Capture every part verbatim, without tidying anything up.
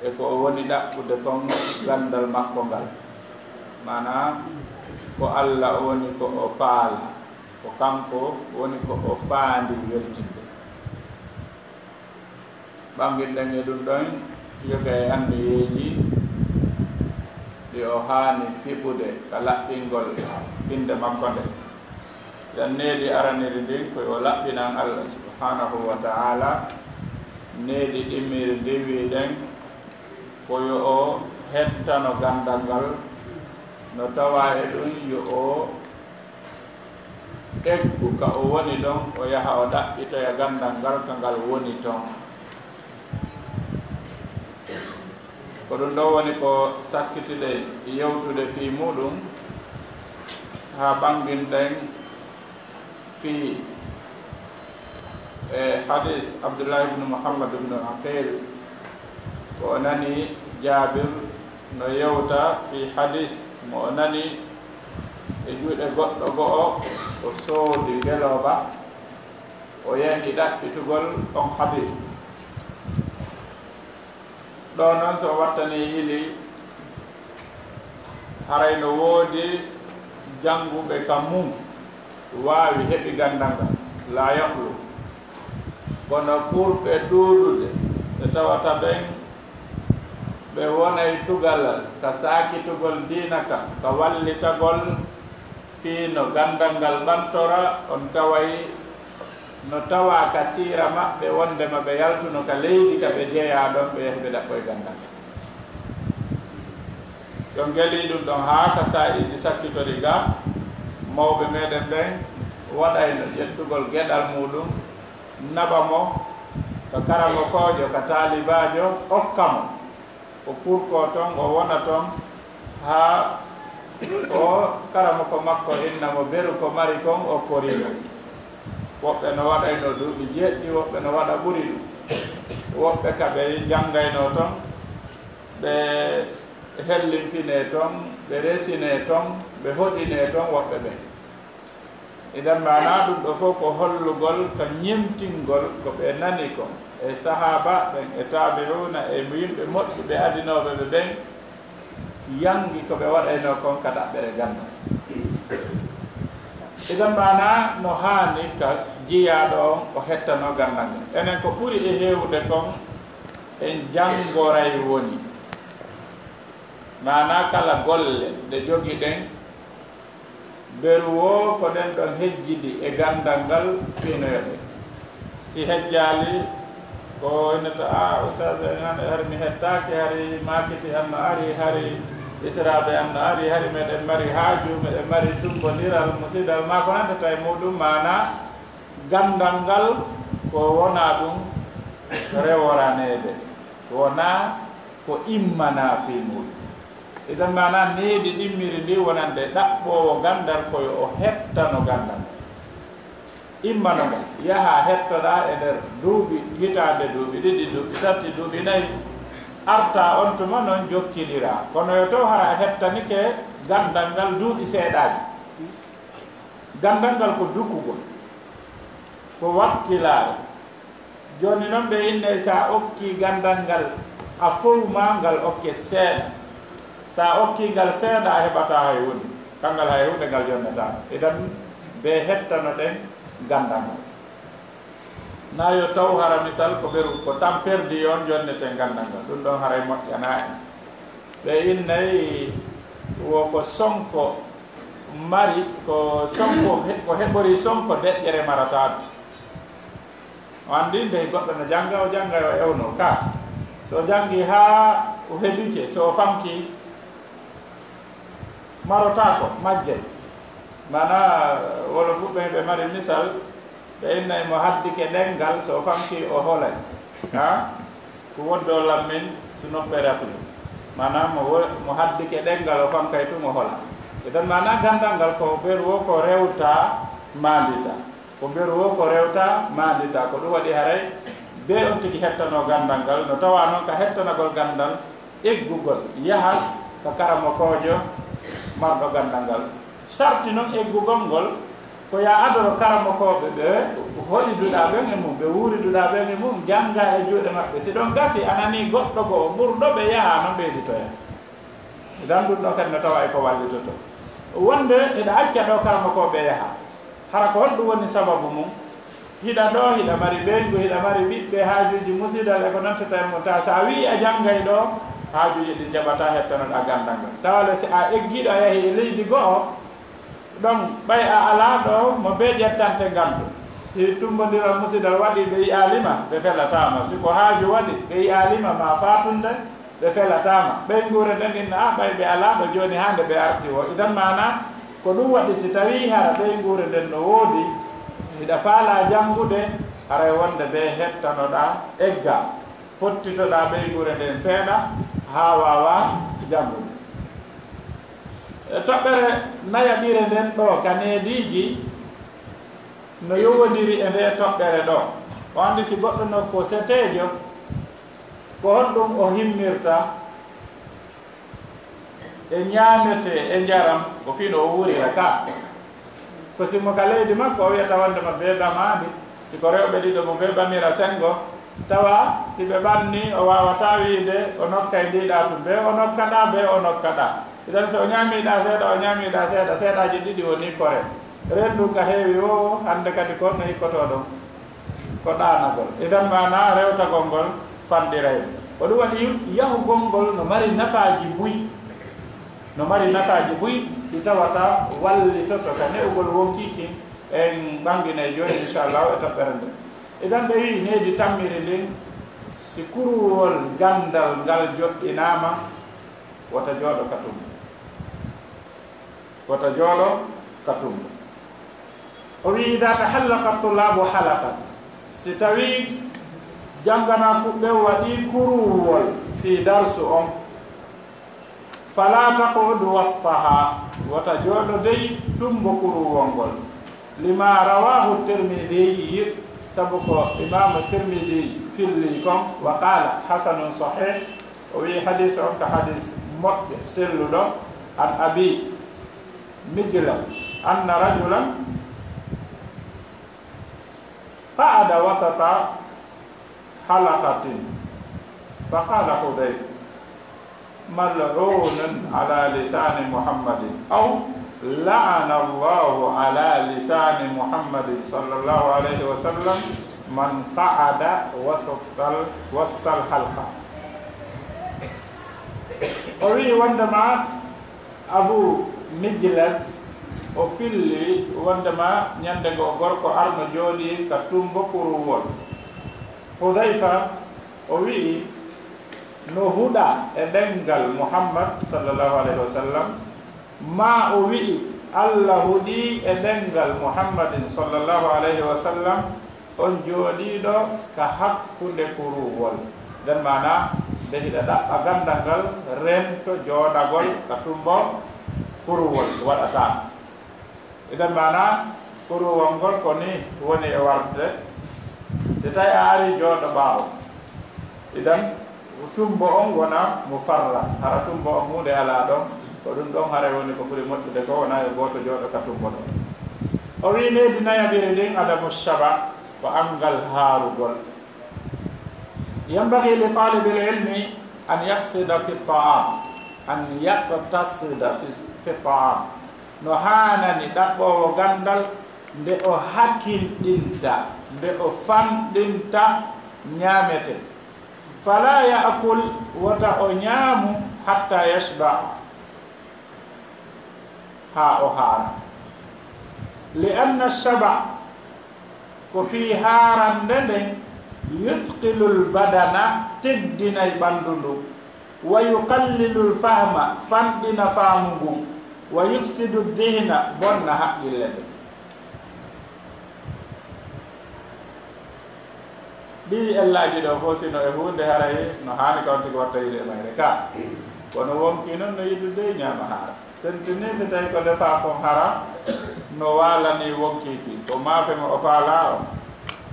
e ko o woni ɗaɓɓude kon ganndal makko ngal. Maanaa, ko Alla o woni ko o faala, ko kanko woni ko o faandi weltinde. Ɓannginɗen e ɗum ɗon yoga e anniyeeji ɗi o haani fiɓude ka laɓɓingol finnde makko nden. Ɗen needi araniri ndin ko yo laɓɓinan Alla subhanahu wa ta'ala. Needi ɗimmiri ndin wi'uɗen ko yo o hettano ganndal ngal, no tawaa e ɗum yo o eggu ka o woni ɗon, o yaha o ɗaɓɓitoya ganndal ngal ka ngal woni ton. Ko ɗum ɗoo woni ko sakkitiɗen yewtude fii muuɗum haa ɓannginɗen fii e hadiis Abdullah ibn Muhammad ibn Aqil, ko o nani Jaabir no yewta fii hadiis mo o nani e juuɗe goɗɗo go'o, o soodi ngelooba, o yahi ɗaɓɓitugol on hadiis. Ɗoo non, so o wattanii yili, haray no woodi jannguɓe ka mum waawi heɓi ganndal ngal, laa yahlu. Kono ɓurɓe ɗuuɗude ɓe tawata ɓen ɓe wonay tugalal ka saakitugol diina kan, ka wallitagol fii no ganndal ngal ɓantora, on taway no tawaa ka siira maɓɓe wonndema ɓe yaltuno ka leydi ka ɓe jeyaa ɗon, ɓe yahi ɓe ɗaɓɓoyi ganndal. Yo ngelii ɗum ɗon haa ka saa'iiji sakkitori ga, mawɓe meɗen ɓen waɗayno ƴettugol geɗal muuɗum, naɓa mo ka karamokoojo, ka taalibaajo, okka mo. O kurkoo ton, o wona ton, haa o karamoko makko inna mo beru ko mari kon, o korino. Woɓɓe no waɗayno duuɓi jeeɗiɗi, woɓɓe no waɗa ɓuri ɗum. Woɓɓe ka ɓe janngaynoo ton, ɓe hellinfinee ton, ɓe resinee ton, ɓe hoɗinee ton woɓɓe ɓen. Idan, maanaa ɗum ɗoo fof ko hollugol ka ñemtingol ko ɓe nani kon e sahaaba ɓen, e taabi'uuna, e yimɓe moƴƴuɓe adinooɓe ɓe ɓen, yanngi ko ɓe waɗaynoo kon ka ɗaɓɓere ganndal. Idan, maanaa no haani ka jiyaaɗo on o hettanoo ganndal ngal. Enen ko ɓuri e heewude kon, en janngoray woni. Maanaa kala golle ɗe jogiɗen, beru woo ko ɗen ɗon hejjidi e ganndal ngal finoyoɗen. Si hejjaali, ko innata, "A, Ustaas, en an, hari mi hettaaki, hari maakiti an no ari, hari israaɓe an no ari, hari meɗen mari haaju, meɗen mari tumbondiral, musidal," maa ko nantata e muuɗum, maanaa ganndal ngal ko wonaa ɗum reworaneede, wonaa ko immanaa fii muuɗum. Idan, maanaa needi ɗimmiri ndi wonande ɗaɓɓoowo ganndal ko yo o hettano ganndal ngal. Immano ngal, yaha hettoɗaa e nder duuɓi, hitaande, duuɓi ɗiɗi, duuɓi tati, duuɓi nayi, arta on tuma non jokkindiraa. Kono yo taw hara a hettanike ganndal ngal duuɓi seeɗaaji. Ganndal ngal ko dukugol, ko wakkilaare. Jooni non ɓe innay, si a okkii ganndal ngal, a fow maa ngal okke seeɗa. Si a okkii ngal seeɗa, a heɓataa hay huunde. Kanngal hay huunde ngal jonnataama. Idan, ɓe hettanoɗen ganndal ngal. Naa yo taw hara misal ko ɓeru ko tan perdi on jonneten ganndal ngal. Ɗum ɗon haray moƴƴanaa en. Ɓe innay wo ko sonko mari, ko sonko he-, ko heɓori sonko deƴƴere marataa ɗum. O anndi nde goɗɗo no jannga, o jannga, o ewno ka. So o janngi haa o heɓike, so o famki, marotaako, majjay. Maanaa, wolofuɓe ɓe mari misal, ɓe innay mo haddike ɗenngal, so o famki o holay. Ha? Ko wonde o lammin, so noppere afli. Maanaa, mo wo-, mo haddike ɗenngal, o famkay tun o hola. Idan maanaa ganndal ngal ko beru wo ko rewta maandita. Ko mberu wo ko rewta, maandita. Ko ɗum waɗi haray bee on tigi hettanoo ganndal ngal, no tawaa noon ka hettanagol ganndal, eggugol, yaha ka karamokoojo marɗo ganndal ngal. Sarti noon eggugol ngol, Ko ya adoro karamokooɓe ɓe holiduɗaa ɓen e mum, ɓe wuuriduɗaa ɓen e mum, janngaa e juuɗe maɓɓe. Si ɗon gasi, a nanii goɗɗo goo ɓurɗo ɓe yahaa non ɓeyditoya. Idan ɗum ɗoo kadi no tawa e ko wallitoto. Wonde hiɗa acca ɗoo karamokooɓe yaha. Hara ko honɗum woni sababu mum? Hiɗa ɗoo, hiɗa mari ɓeyngu, hiɗa mari ɓiɓɓe, haajuuji musidal e ko nantata e mum. Tawa si a wi'ii a janngay ɗoo, haajuuji ɗin jaɓataa, hettanoɗaa ganndal ngal. Tawa le si a eggiiɗo a yahii e leydi go'o, ɗon ɓay a alaa ɗoo mo bee ƴettante nganndo. Si tummbondiral musidal waɗii ɓe yi'aali ma, ɓe felataa ma. Si ko haaju waɗi, ɓe yi'aali ma, maa faatunde, ɓe felataa ma. Ɓeynguure nden inna, a ɓay ɓe alaa ɗoo jooni haa nde ɓe arti woo. Idan maanaa, ko ɗum waɗi si tawii hara ɓeynguure nden no woodi, hiɗa faalaa janngude, haray wonde bee hettanoɗaa eggaa, pottitoɗaa ɓeynguure nden seeɗa haa waawaa janngude. E toɓɓere nayaɓire nden ɗoo ka neediiji no yowondiri e ndee toɓɓere ɗoo. O anndi si goɗɗo no ko seteejo, ko honɗum o himmirta e ñaametee e njaram, ko fii no o wuurira ka. Ko si mo ka leydi makko, o wi'ata wonde mo bee bamaandi, si ko rewɓe ɗiɗo mo bee bamira senngo, tawa si ɓe ɓannii, o waawataa wi'ude o nokkay ndiiɗaa tun, bee o nokkaɗaa, bee o nokkaɗaa. Idan so o ñaamiiɗaa seeɗa, o ñaamiiɗaa seeɗa, seeɗaaji ɗiɗi wonii kore. Reen ɗun ka heewi woo, hannde kadi ko honno hikkotoo ɗon? Ko ɗaanagol. Idan maanaa rewtagol ngol fanɗiray. Ko ɗum waɗi yahugol ngol no mari nafaaji buy. No mari nafaaji buy ɗi tawata wallitoto ka ne'ugol wonkii kin. En ɓanginay jooni, inchallahu, e toɓɓere nden. Idan ɓe wi'i needi tammiri ndin, si kuruwol ganndal ngal joɗɗinaama, wota jooɗo ka tumbo. Wota jooɗo ka tumbo. O wi'i, "Idaa tahallaqa tullaabu halaqat." Si tawii jannganaaku ɓe waɗii kuruwol fii darsu on, "falaa taq'ud wastahaa." Wota jooɗo dey tumbo kuruwol ngol. "Limaa rawaahu Tirmidii." Sabu ko Imaamu Tirmidii fillii kon, "wa qaala hasanun sahiih." O wi'i hadiis on ko hadiis moƴƴo, selluɗo, an Abi Mijlas, anna rajulan qa'ada wasata halaqatin, fa qaala Hudayfa, "Mal'uunun ala lisaani Muhammadin," aw, "La'ana Allahu ala lisaani Muhammadin sallallahu alayhi wa sallam man qa'ada wasatal, wasatal halqa." O wi'i wondema Abu Mijlas, o filli wondema ñande goo gorko arno jooɗii ka tumbo kuruwol. Hudayfa, o wi'i, no huɗa e ɗemngal Muhammad sallallahu alayhi wa sallam, maa o wi'i, Alla huɗii e ɗemngal Muhammadin sallallahu alayhi wa sallam, on jooɗiiɗo ka hakkunde kuruwol. Nden maanaa, nde hiɗa ɗaɓɓa ganndal ngal, rento jooɗagol ka tumbo kuruwol, waɗataa. Idan maanaa, kuruwol ngol ko nii woni e warde. Si tawi a arii, jooɗo ɓaawo. Idan, tumbo on wona mo farra. Hara tumbo on huunde alaa ɗon. Ko ɗum ɗon haray woni ko ɓuri moƴƴude ko wona yo gooto jooɗo ka tumbo ɗon. O wi'i needi nayaɓiri ndin, adamu shaba, ko anngal haarugol. Yanbaghi li talibil ilmi an yaqsida fi ta'am, an yaqtasida fi, fi ta'am. No haanani ɗaɓɓoowo ganndal nde o hakinɗinta, nde o fanɗinta ñaamete. Fala ya'kul, wota o ñaamu, hatta yashba, haa o haara. Li anna shaba, ko fii haarande nden, yuthqilul badana, teddinay ɓanndu ndun, wa yuqallilul fahma, fanɗina faamu ngun, wa yufsidu dhihna, bonna haqqille ɗen. Ɗii ellaaji ɗoo fof, si no e huunde haray no haani kawti ko watta yiɗe mayre ka. Kono wonkii noon no yiɗude ñaama haara. Tentinii si tawi ko defaa kon hara no waalanii wonkii ki, ko maafe mo o faalaa on.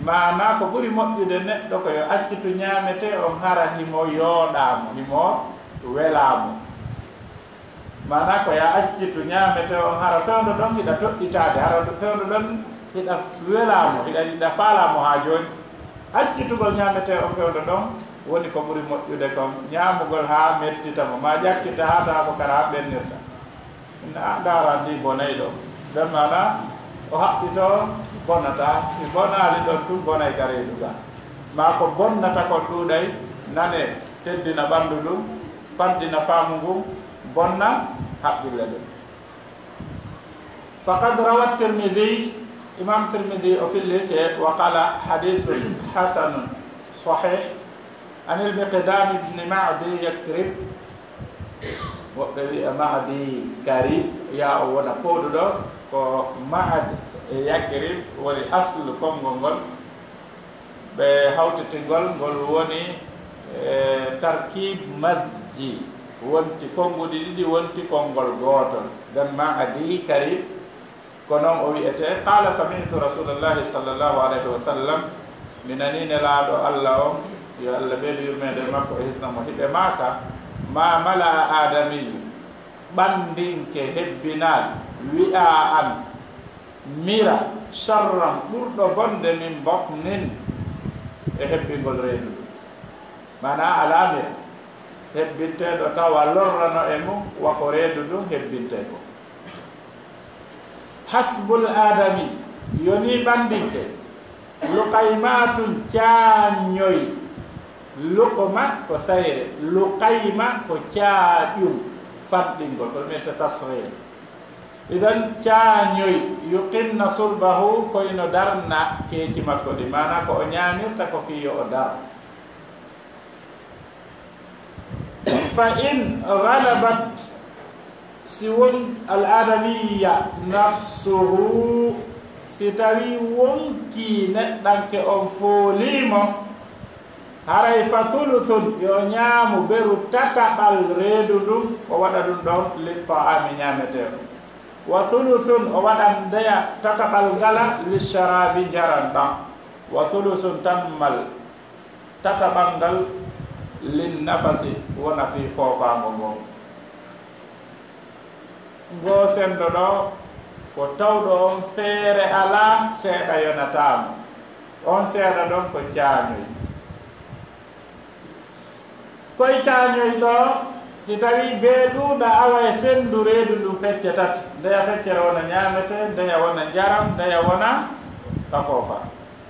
Maanaa ko ɓuri moƴƴude neɗɗo ko yo accitu ñaametee on hara himo yooɗaa mo, himo welaa mo. Maanaa ko yo a accitu ñaametee on, hara fewndo ɗon hiɗa toɗɗitaade, hara fewndo ɗon hiɗa welaa mo, hiɗa, hiɗa faalaa mo haa jooni. Accitugol ñaametee on fewndo ɗon woni ko ɓuri moƴƴude kon, ñaamugol haa mettita mo, maa ƴakkita haa tawa ko kara haa ɓennirta. Inna a ndaara ndi bonay ɗo. Nden maanaa o haɓɓitoo bonataa, si bonaali ɗon tun bonay ka reedu ka. Maa ko bonnata kon ɗuuɗay, nane teddina ɓanndu ndun, fanɗina faamu ngun, bonna haqqille ɗen. Faqad rawa Tirmidhi, Imam Tirmidhi o fillike, wa qala hadithun hasanun sahih an al-Miqdam ibn Ma'di Yakrib. Woɓɓe wi'a Ma'di Karib, yaa o wona pooɗuɗo, ko Ma'ad e Yakrib woni aslu konngol ngol. Ɓe hawtitingol ngol woni, e, tarkib mazji, wonti konnguɗi ɗiɗi, wonti konngol gootol. Dan Ma'adi Karib, ko noon o wi'etee. Qala sami'tu Rasulallahi sallallahu alayhi wa sallam, mi nanii Nelaaɗo Allah on, yo Allah ɓeydu yurmeende e makko e hisna mo, hiɓe maaka, ma mala'a Adamiyyu, ɓanndinke hebbinaali, wi'a an, mira, sharran, ɓurɗo bonde, min batnin, e hebbingol reedu ndun. Maanaa alaa mira hebbinteeɗo tawa lorrano e mum wa ko reedu ndun hebbintee kon. Hasbul Aadami, yonii ɓanndinke, luqaymatun, caañoy, luqma ko sayre, luqayma ko caaƴum, fanɗingol, ko ɗum wiyetee tasghir. Idan caañoy, yuqinna sulbahu, ko hino darna keeci makko ɗin, maanaa ko o ñaamirta ko fii yo o dar. Fa in ghalabat, si won al adamiyya nafsuhu, si tawii wonkii neɗɗanke on foolii mo, haray fa thuluthun, yo ñaamu beru tataɓal reedu ndun, o waɗa ɗum ɗon li ta'ami, ñaametee ɗum. Wa thuluthun, o waɗan ndeya tataɓal ngala li sharabi, njaran ɗan. Wa thuluthun, tammal tataɓal ngal lin nafasi, wona fii foofaango ngon. Ngoo senndo ɗoo, ko tawɗo on feere alaa, seeɗa yonataa mo. On seeɗa ɗon ko caañoy. Koy caañoy ɗoo, si tawii bee ɗuuɗa awa e senndu reedu ndun pecce tati, ndeya feccere wona ñaametee, ndeya wona njaram, ndeya wona ka foofa.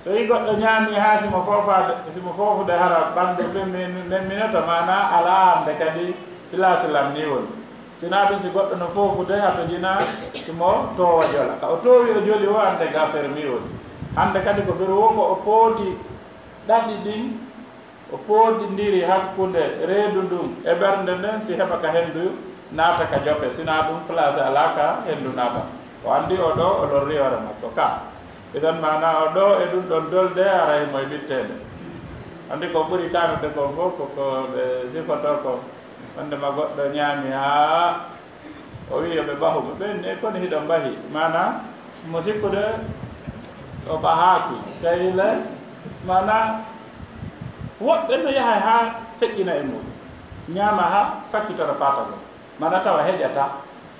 So yi goɗɗo ñaami haa si mo foofaade, si mo foofude hara ɓanndu femmi-, memminoto, maanaa alaa hannde kadi place lan nii woni. Sinaa ɗum si goɗɗo no foofude hatojina si mo toowa jola. Ka o toowi o joli o hannde ga fermi woni. Hannde kadi ko beru wo ko o pooɗi ɗaɗi ɗin, o pooɗindiri hakkunde reedu ndun e ɓernde nden si heɓa ka henndu naata ka jope. Sinaa ɗum place alaa ka henndu naata. O anndi o ɗoo o lorri hoore makko ka. Idan maanaa o ɗoo e ɗum ɗon dolde ara himo e ɓitteende. Anndi ko ɓuri kanude kon fof ko ko ɓe sifotoo kon. Wonndema goɗɗo ñaami haa o wi'i yo ɓe ɓahu mo. Ɓen ne kono hiɗo mbahi. Maanaa mo sikkude o ɓahaaki. Tawi le, maanaa woɓɓe no yaha haa feƴƴina e muɗum. Ñaama haa sakkitora faata goo. Maanaa tawa heƴataa.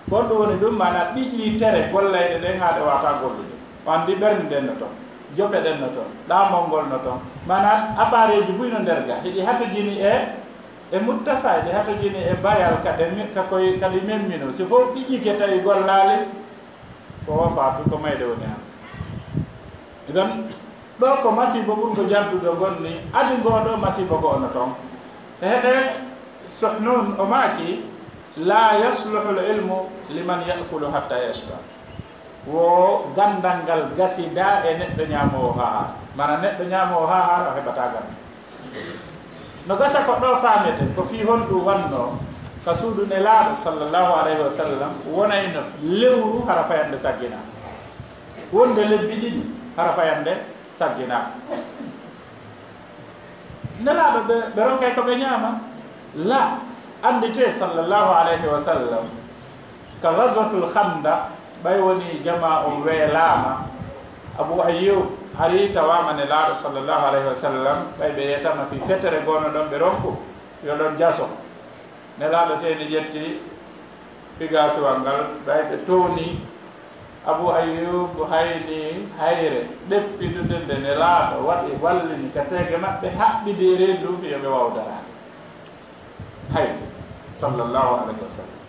Ko honɗum woni ɗum? Maanaa ɗiƴii tere gollayɗe ɗen haa ɗe waawataa gollude. O anndi ɓernde nden no ton, jope ɗen no ton, ɗaamol ngol no ton. Maanaa appareil ji buy no nder ga, hiɗi hatojini e, e muttasa, hiɗi hatojini e bayal ka ɗe mi-, ka koy, ka ɗi memmino. Si fof ɗiƴike tawi gollaali, ko wafatu, ko mayde woni han. Idan, ɗo ko masiibo ɓurgo jantude ngon ni, adi ngoo ɗo masiibo ko ono ton. E heɗe Suhnun o maaki, "La yasluhu l-ilmu liman ya'kulu hatta yashba." Wo ganndal ngal gasidaa e neɗɗo ñaamoowo haa haara. Mana neɗɗo ñaamoowo haa haara o heɓataa ganndal. No gasa ko ɗo faamete, ko fii honɗum wannoo ka suudu Nelaaɗo sallallahu alayhi wa sallam wonayno lewru hara fayande sagginaa. Wonde lebbi ɗiɗi hara fayande sagginaa. Nelaaɗo ɓe, ɓe ronkay ko ɓe ñaama? La, annditee sallallahu alayhi wa sallam, ka Ghazwatul Khandaq, ɓay woni jamaa on weelaama, Abu Ayyub ari tawaama Nelaaɗo sallallahu alayhi wa sallam, ɓay ɓe yetama fii fetere goono ɗon ɓe ronku, yo ɗon jaso. Nelaaɗo seeni ƴetti Pigasuwal ngal, ɓay ɓe towni Abu Ayyub, hayni hayre ɗeppidude nde Nelaaɗo waɗi, wallini ka teege maɓɓe, haɓɓidi e reendu ɗum, fii yo ɓe waaw daraade. Hay, sallallahu alayhi wa sallam.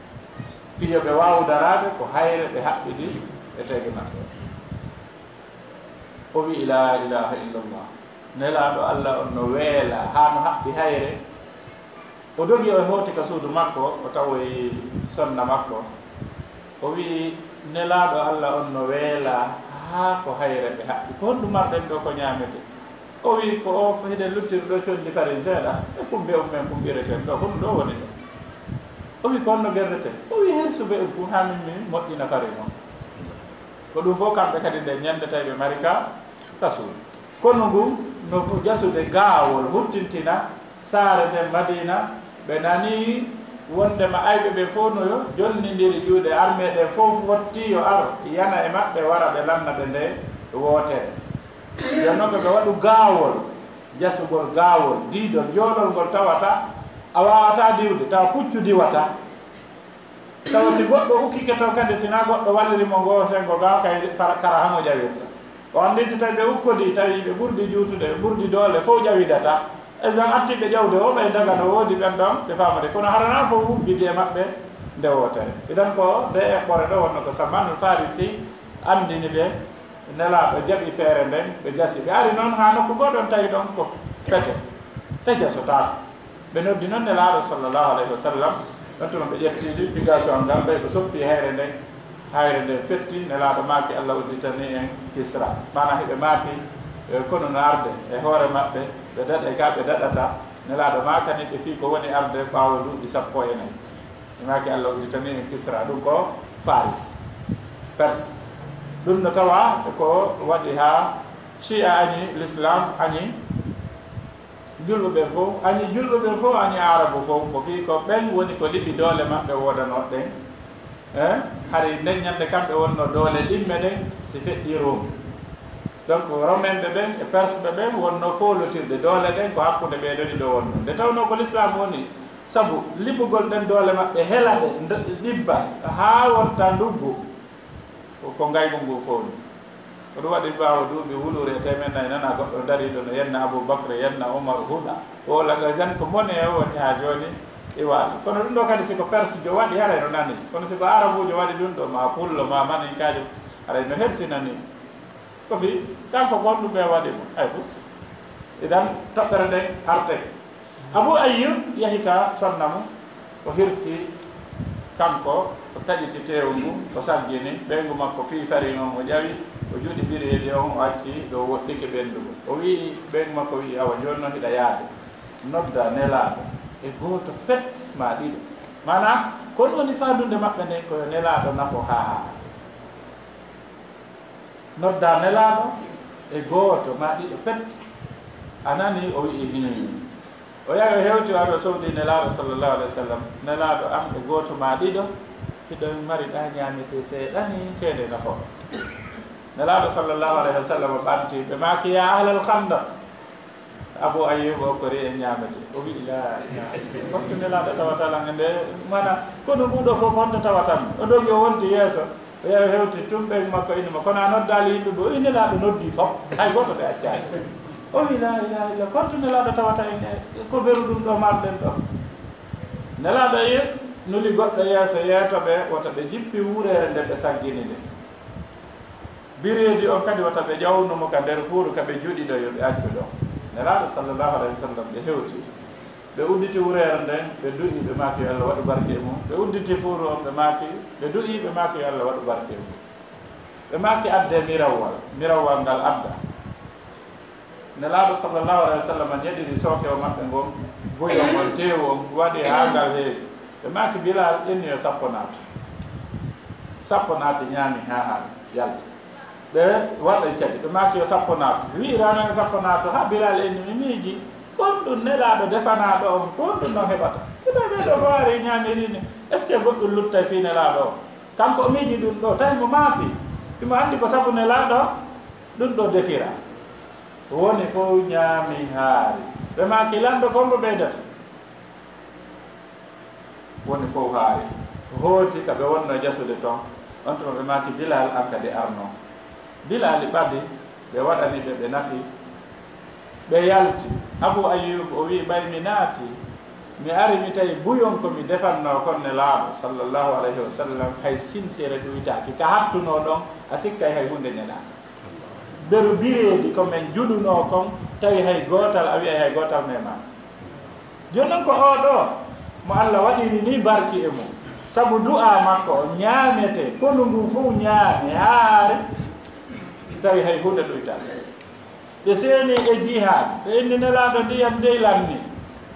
Fii yo ɓe waaw daraade, ko hayre ɓe haɓɓidi e teege maɓɓe. O wi'i, "Laa ilaaha illallah." Nelaaɗo Allah on no weelaa, haa no haɓɓi hayre. O dogi, o hooti ka suudu makko, o tawoyi sonna makko. O wi'i, "Nelaaɗo Allah on no weelaa, haa ko hayre ɓe haɓɓi. Ko honɗum marɗen ɗoo ko ñaamete?" O wi'i, "Ko o, hiɗen luttiri ɗoo conndi farin seeɗa, e kumbe ummen kumɓireten ɗoo, ko ɗum ɗoo woni ɗoo." O wi'i, "Ko honno gerreten?" O wi'i, "Hirsu be'un kun haa min mi moƴƴina farin on." Ko ɗum fof kamɓe kadi nden ñannde tawi ɓe mari ka, ka suudu. Konu ngun no fu-, jasude gaawol, huttintina saare nden Madiina. Ɓe nani wondema ayɓe ɓen fof no yo jonnindiri juuɗe, armée ɗen fof fotti yo ar, yana e maɓɓe, wara ɓe lanna ɓe nde wootere. Nden non ɓe waɗu gaawol, jasugol gaawol, diidol, joolol ngol tawata a waawataa diwde, tawa puccu diwata. Tawa si goɗɗo ukkike ton kadi, si na goɗɗo walliri mo ngoo senngo gaa, kay fara-, kara hano ƴawirta. O anndi si tawi ɓe ukkodii, tawi ɓe ɓurdi juutude, ɓe ɓurdi doole, fof ƴawidata. Exemple, artiiɓe ƴawde o, ɓay daga no woodi ɓen ɗon, ɓe faamade. Kono hara na fof wubbidi e maɓɓe nde wootere. Idan ko nde eɓɓore ɗo wonno ko Salmanul Farisi anndini ɓe, Nelaaɗo jaɓi feere nden, ɓe jasi. Ɓe ari noon haa nokku goo ɗon, tawi ɗon ko pete. Ɓe jasotaako. Ɓe noddi noon Nelaaɗo sallallahu alayhi wa sallam. Ɗon tuma ɓe ƴetti pigasuwal ngal, ɓay ɓe soppi hayre nden. Hayre nden fetti, Nelaaɗo maaki, "Allah udditanii en Kisra." Maanaa hiɓe maaki, e, kono no arde e hoore maɓɓe, ɓe daɗay ka ɓe daɗata. Nelaaɗo maakani ɓe fii ko woni arde ɓaawo duuɓi sappo e nayi. Ɓe maaki, "Allah udditanii en Kisra." Ɗum ko Faris, Perse. Ɗum no tawa ko waɗi haa Shia añi, L'islam añi, julɓe ɓen fof, añi julɓe ɓen fof, añi Arabu fof, ko fii ko ɓen woni ko liɓi doole maɓɓe woodanoo ɗen. Eh, hari nden ñande kamɓe wonno doole ɗimme ɗen, si feƴƴi Rum. Donc, Romain ɓe ɓen e Perse ɓe ɓen wonno foolotirde doole ɗen, ko hakkunde ɓee ɗoo ɗiɗo wonno. Nde tawnoo ko l'islam woni sabu liɓugol ɗen doole maɓɓe, hela ɗe, nde-, ɗibba, haa wonta nduggu. Ko, ko ngaygu ngu fow ni. Ko ɗum waɗi ɓaawo duuɓi wuluure e teemeɗɗe nayi, nana goɗɗo dariiɗo no yenna Abu Bakr, yenna Umar, huɗa, woola nga jan ko mone o woni haa jooni e waali. Kono ɗum ɗo kadi, si ko Persujo waɗi, haray no nani. Kono si ko Arabuujo waɗi ɗum ɗo, ma Pullo, ma Maninkaajo, haray no hersinani. Ko fii, kanko ko honɗum ɓe waɗi mo? Ay fus. Idan, toɓɓere nden arte. Abu Ayyub yahi ka sonna mum, o hirsi kanko, o taƴiti teewu ngu, o saggini, ɓeyngu makko piifari on, o ƴawi, o juɗi biriyeedi on, o acci ɗo woɗɗike ɓendugo. O wi'i, ɓeyngu makko wi'i, "Awa, jooni non hiɗa yaade. Nodda nelaaɗo e gooto pet maa ɗiɗo." Maanaa, ko ɗum woni faandunde maɓɓe nden, ko yo nelaaɗo nafo haa haara. Nodda nelaaɗo e gooto maa ɗiɗo pet. A nani? O wi'i, "Hii." O yahi o hewti o ari o sowdi nelaaɗo sallallahu alaihi wasallam. "Nelaaɗo am e gooto maa ɗiɗo, hiɗon mari ɗa ñaametee seeɗa ni, seede nafo." Nelaaɗo sallallahu alaihi wasallam ɓanti ɓe maaki, "Ya ahlal khandaq." Abu Ayyub o ko re'e ñaamete. O wi'i, "La ilaha illallah. Honto nelaaɗo tawata lan e nde mana, kono nguɗo fof honto tawatan?" O dogi o wonti yeeso. O yahi o hewti tun ɓeyngu makko inni mo, "Kono a noddaali yimɓe?" O wi'i, "Nelaaɗo noddi fof. Hay gooto ɓe accaali." O wi'i, "La ilaha illallah. Honto nelaaɗo tawata en e ko beru ɗum ɗo marɗen ɗo?" Nelaaɗo e nuli goɗɗo yeeso yeeto ɓe, wota ɓe jippi wuureere nde ɓe saggini nde. Bireedi on kadi wota ɓe ƴawnu mo ka nder fuuru ka ɓe juɗi ɗo, yo ɓe accu ɗo. Nelaaɗo sallallahu alaihi wasallam ɓe hewti. Ɓe udditi wureere nden, ɓe du'i, ɓe maaki yo Allah waɗu barke e mum. Ɓe udditi fuuru on, ɓe maaki, ɓe du'i, ɓe maaki yo Allah waɗu barke e mum. Ɓe maaki adde mirawwal, mirawwal ngal adda. Nelaaɗo sallallahu alaihi wasallam ñeɗiri sooke o maɓɓe ngon, buyon on, teewu on, waɗi haa ngal heewi. Ɓe maaki Bilal inni yo sappo naatu. Sappo naati, ñaami haa haari, yalti. Ɓe waɗay kadi, ɓe maaki yo sappo naatu. Wi'i rano yo sappo naatu, haa Bilal inni, "Mi miiji, kon ɗum nelaaɗo defanaaɗo on, kon ɗum non heɓata? Ɓe tawi ɓee ɗo fof ari ñaamiri ni, est-ce que goɗɗum luttay fii nelaaɗo on?" Kanko o miiji ɗum ɗo, tawi mo maapi. Himo anndi ko sabu nelaaɗo ɗum ɗo defira. Woni fof ñaami haari. Ɓe maaki, "Lanɗo, kon mbo ɓeydata?" Woni fof haari. Hooti ka ɓe wonno jasude ton, on tuma ɓe maaki Bilal an kadi arno. Bilali ɓadi, ɓe waɗani ɓe, ɓe nafi, ɓe yalti. Abu Ayyub o wi'i, ɓay mi naati, mi ari mi tawi buyon ko mi defannoo kon Nelaaɗo sallallahu alayhi wa sallam, hay sintere ɗuytaaki. Ka hattunoo ɗon, a sikkay hay huunde ñalaaka. Beru bireedi ko men juɗunoo kon, tawi hay gootal, a wi'ay hay gootal memaaka. Jooni non ko oo ɗoo mo Alla waɗiri nii barki e mum, sabu du'aa makko o ñaametee, konu ngun fow ñaami haare, tawi hay huunde ɗuytaaki. Ɓe seeni e jihaad, ɓe inni Nelaaɗo ndiyam dey lanni.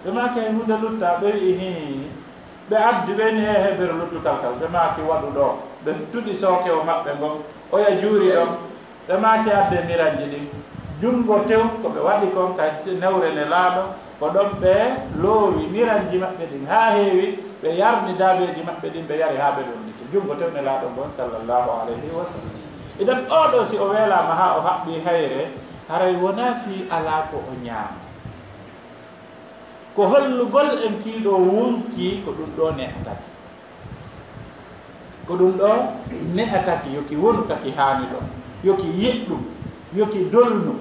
Ɓe maaki hay huunde luttaa, ɓe wi'i hii. Ɓe addi, ɓe inni he, he beru luttukal kal. Ɓe maaki waɗu ɗoo. Ɓe tuɗi sookewo maɓɓe ngon, oya juuri ɗon. Ɓe maaki adde niranji ɗin. Junngo tew ko ɓe waɗi kon ka newre Nelaaɗo, ko ɗon ɓe loowi niranji maɓɓe ɗin haa heewi, ɓe yarni daabeeji maɓɓe ɗin, ɓe yari haa ɓe ɗon ɗiti. Junngo tew Nelaaɗo ngon sallallahu alayhi wa sallam. Idan oo ɗoo si o weelaama haa o haɓɓii hayre, haray wonaa fii alaa ko o ñaama. Ko hollugol en kii ɗoo wonkii ko ɗum ɗoo ne'ataki. Ko ɗum ɗoo ne'ataki, yo ki wonu ka ki haani ɗon, yo ki yeɗɗu, yo ki dolnu.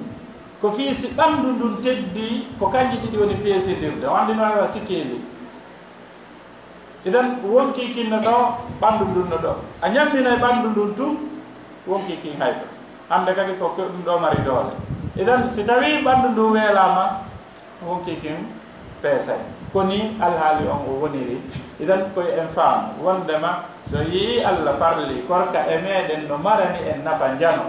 Ko fii si ɓanndu ndun teddii, ko kanji ɗiɗi woni peesindirde. O anndi no waɗa sikeeli. Idan, wonkii kin no ɗoo, ɓanndu ndun no ɗoo. A ñamminay ɓanndu ndun tun, wonkii kin hayfa. Hannde kadi ko ɗum ɗoo mari doole. Idan, si tawii ɓanndu ndun weelaama, wonkii kin peesay. Ko nii alhaali on o woniri. Idan, ko yo en faamu wonndema so yi'ii Alla farli korka e meɗen no marani en nafa njano.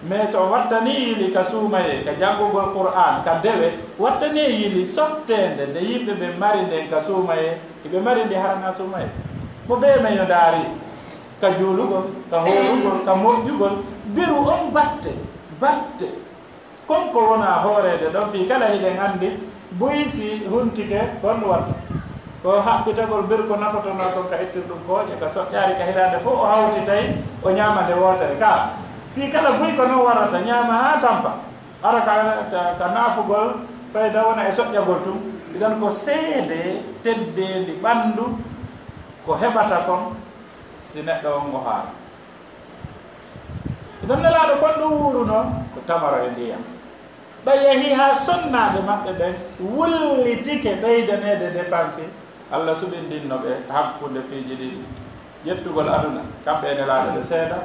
Mais so o wattanii yili ka suumayee, ka janngugol Qur'aan, ka dewe, wattanii yili softeende nde yimɓe ɓen mari nden ka suumayee, hiɓe mari nde harana suumayee. Mo bee men yo ndaari, ka juulugol, ka hoorugol, ka moƴƴugol, beru on batte, batte. Kon ko wona hooreede ɗon, fii kala hiɗen anndi, buy si huntike, ko honɗum watta? Ko haɓɓitagol beru ko nafotonoo kon ka ittirɗum kooƴe, ka soƴƴaari, ka hiraande fow o hawti tawi o ñaama nde wootere. Ka fii kala buy ko non warata, ñaama haa tampa. Hara ka, ka, ka naafugol fayda wona e soƴƴagol tun. Idan ko seede teddeendi ɓanndu ko heɓata kon si neɗɗo on o haara. Idan Nelaaɗo kon ɗum wuurunoo ko tamaro e ndiyam. Ɓe yehi haa sonnaaɓe maɓɓe ɓen wullitike ɓeydaneede depansi. Alla suɓindinno ɓe hakkunde piiji ɗiɗi. Ƴettugol aduna, kamɓe e Nelaaɗo ɓe seeda,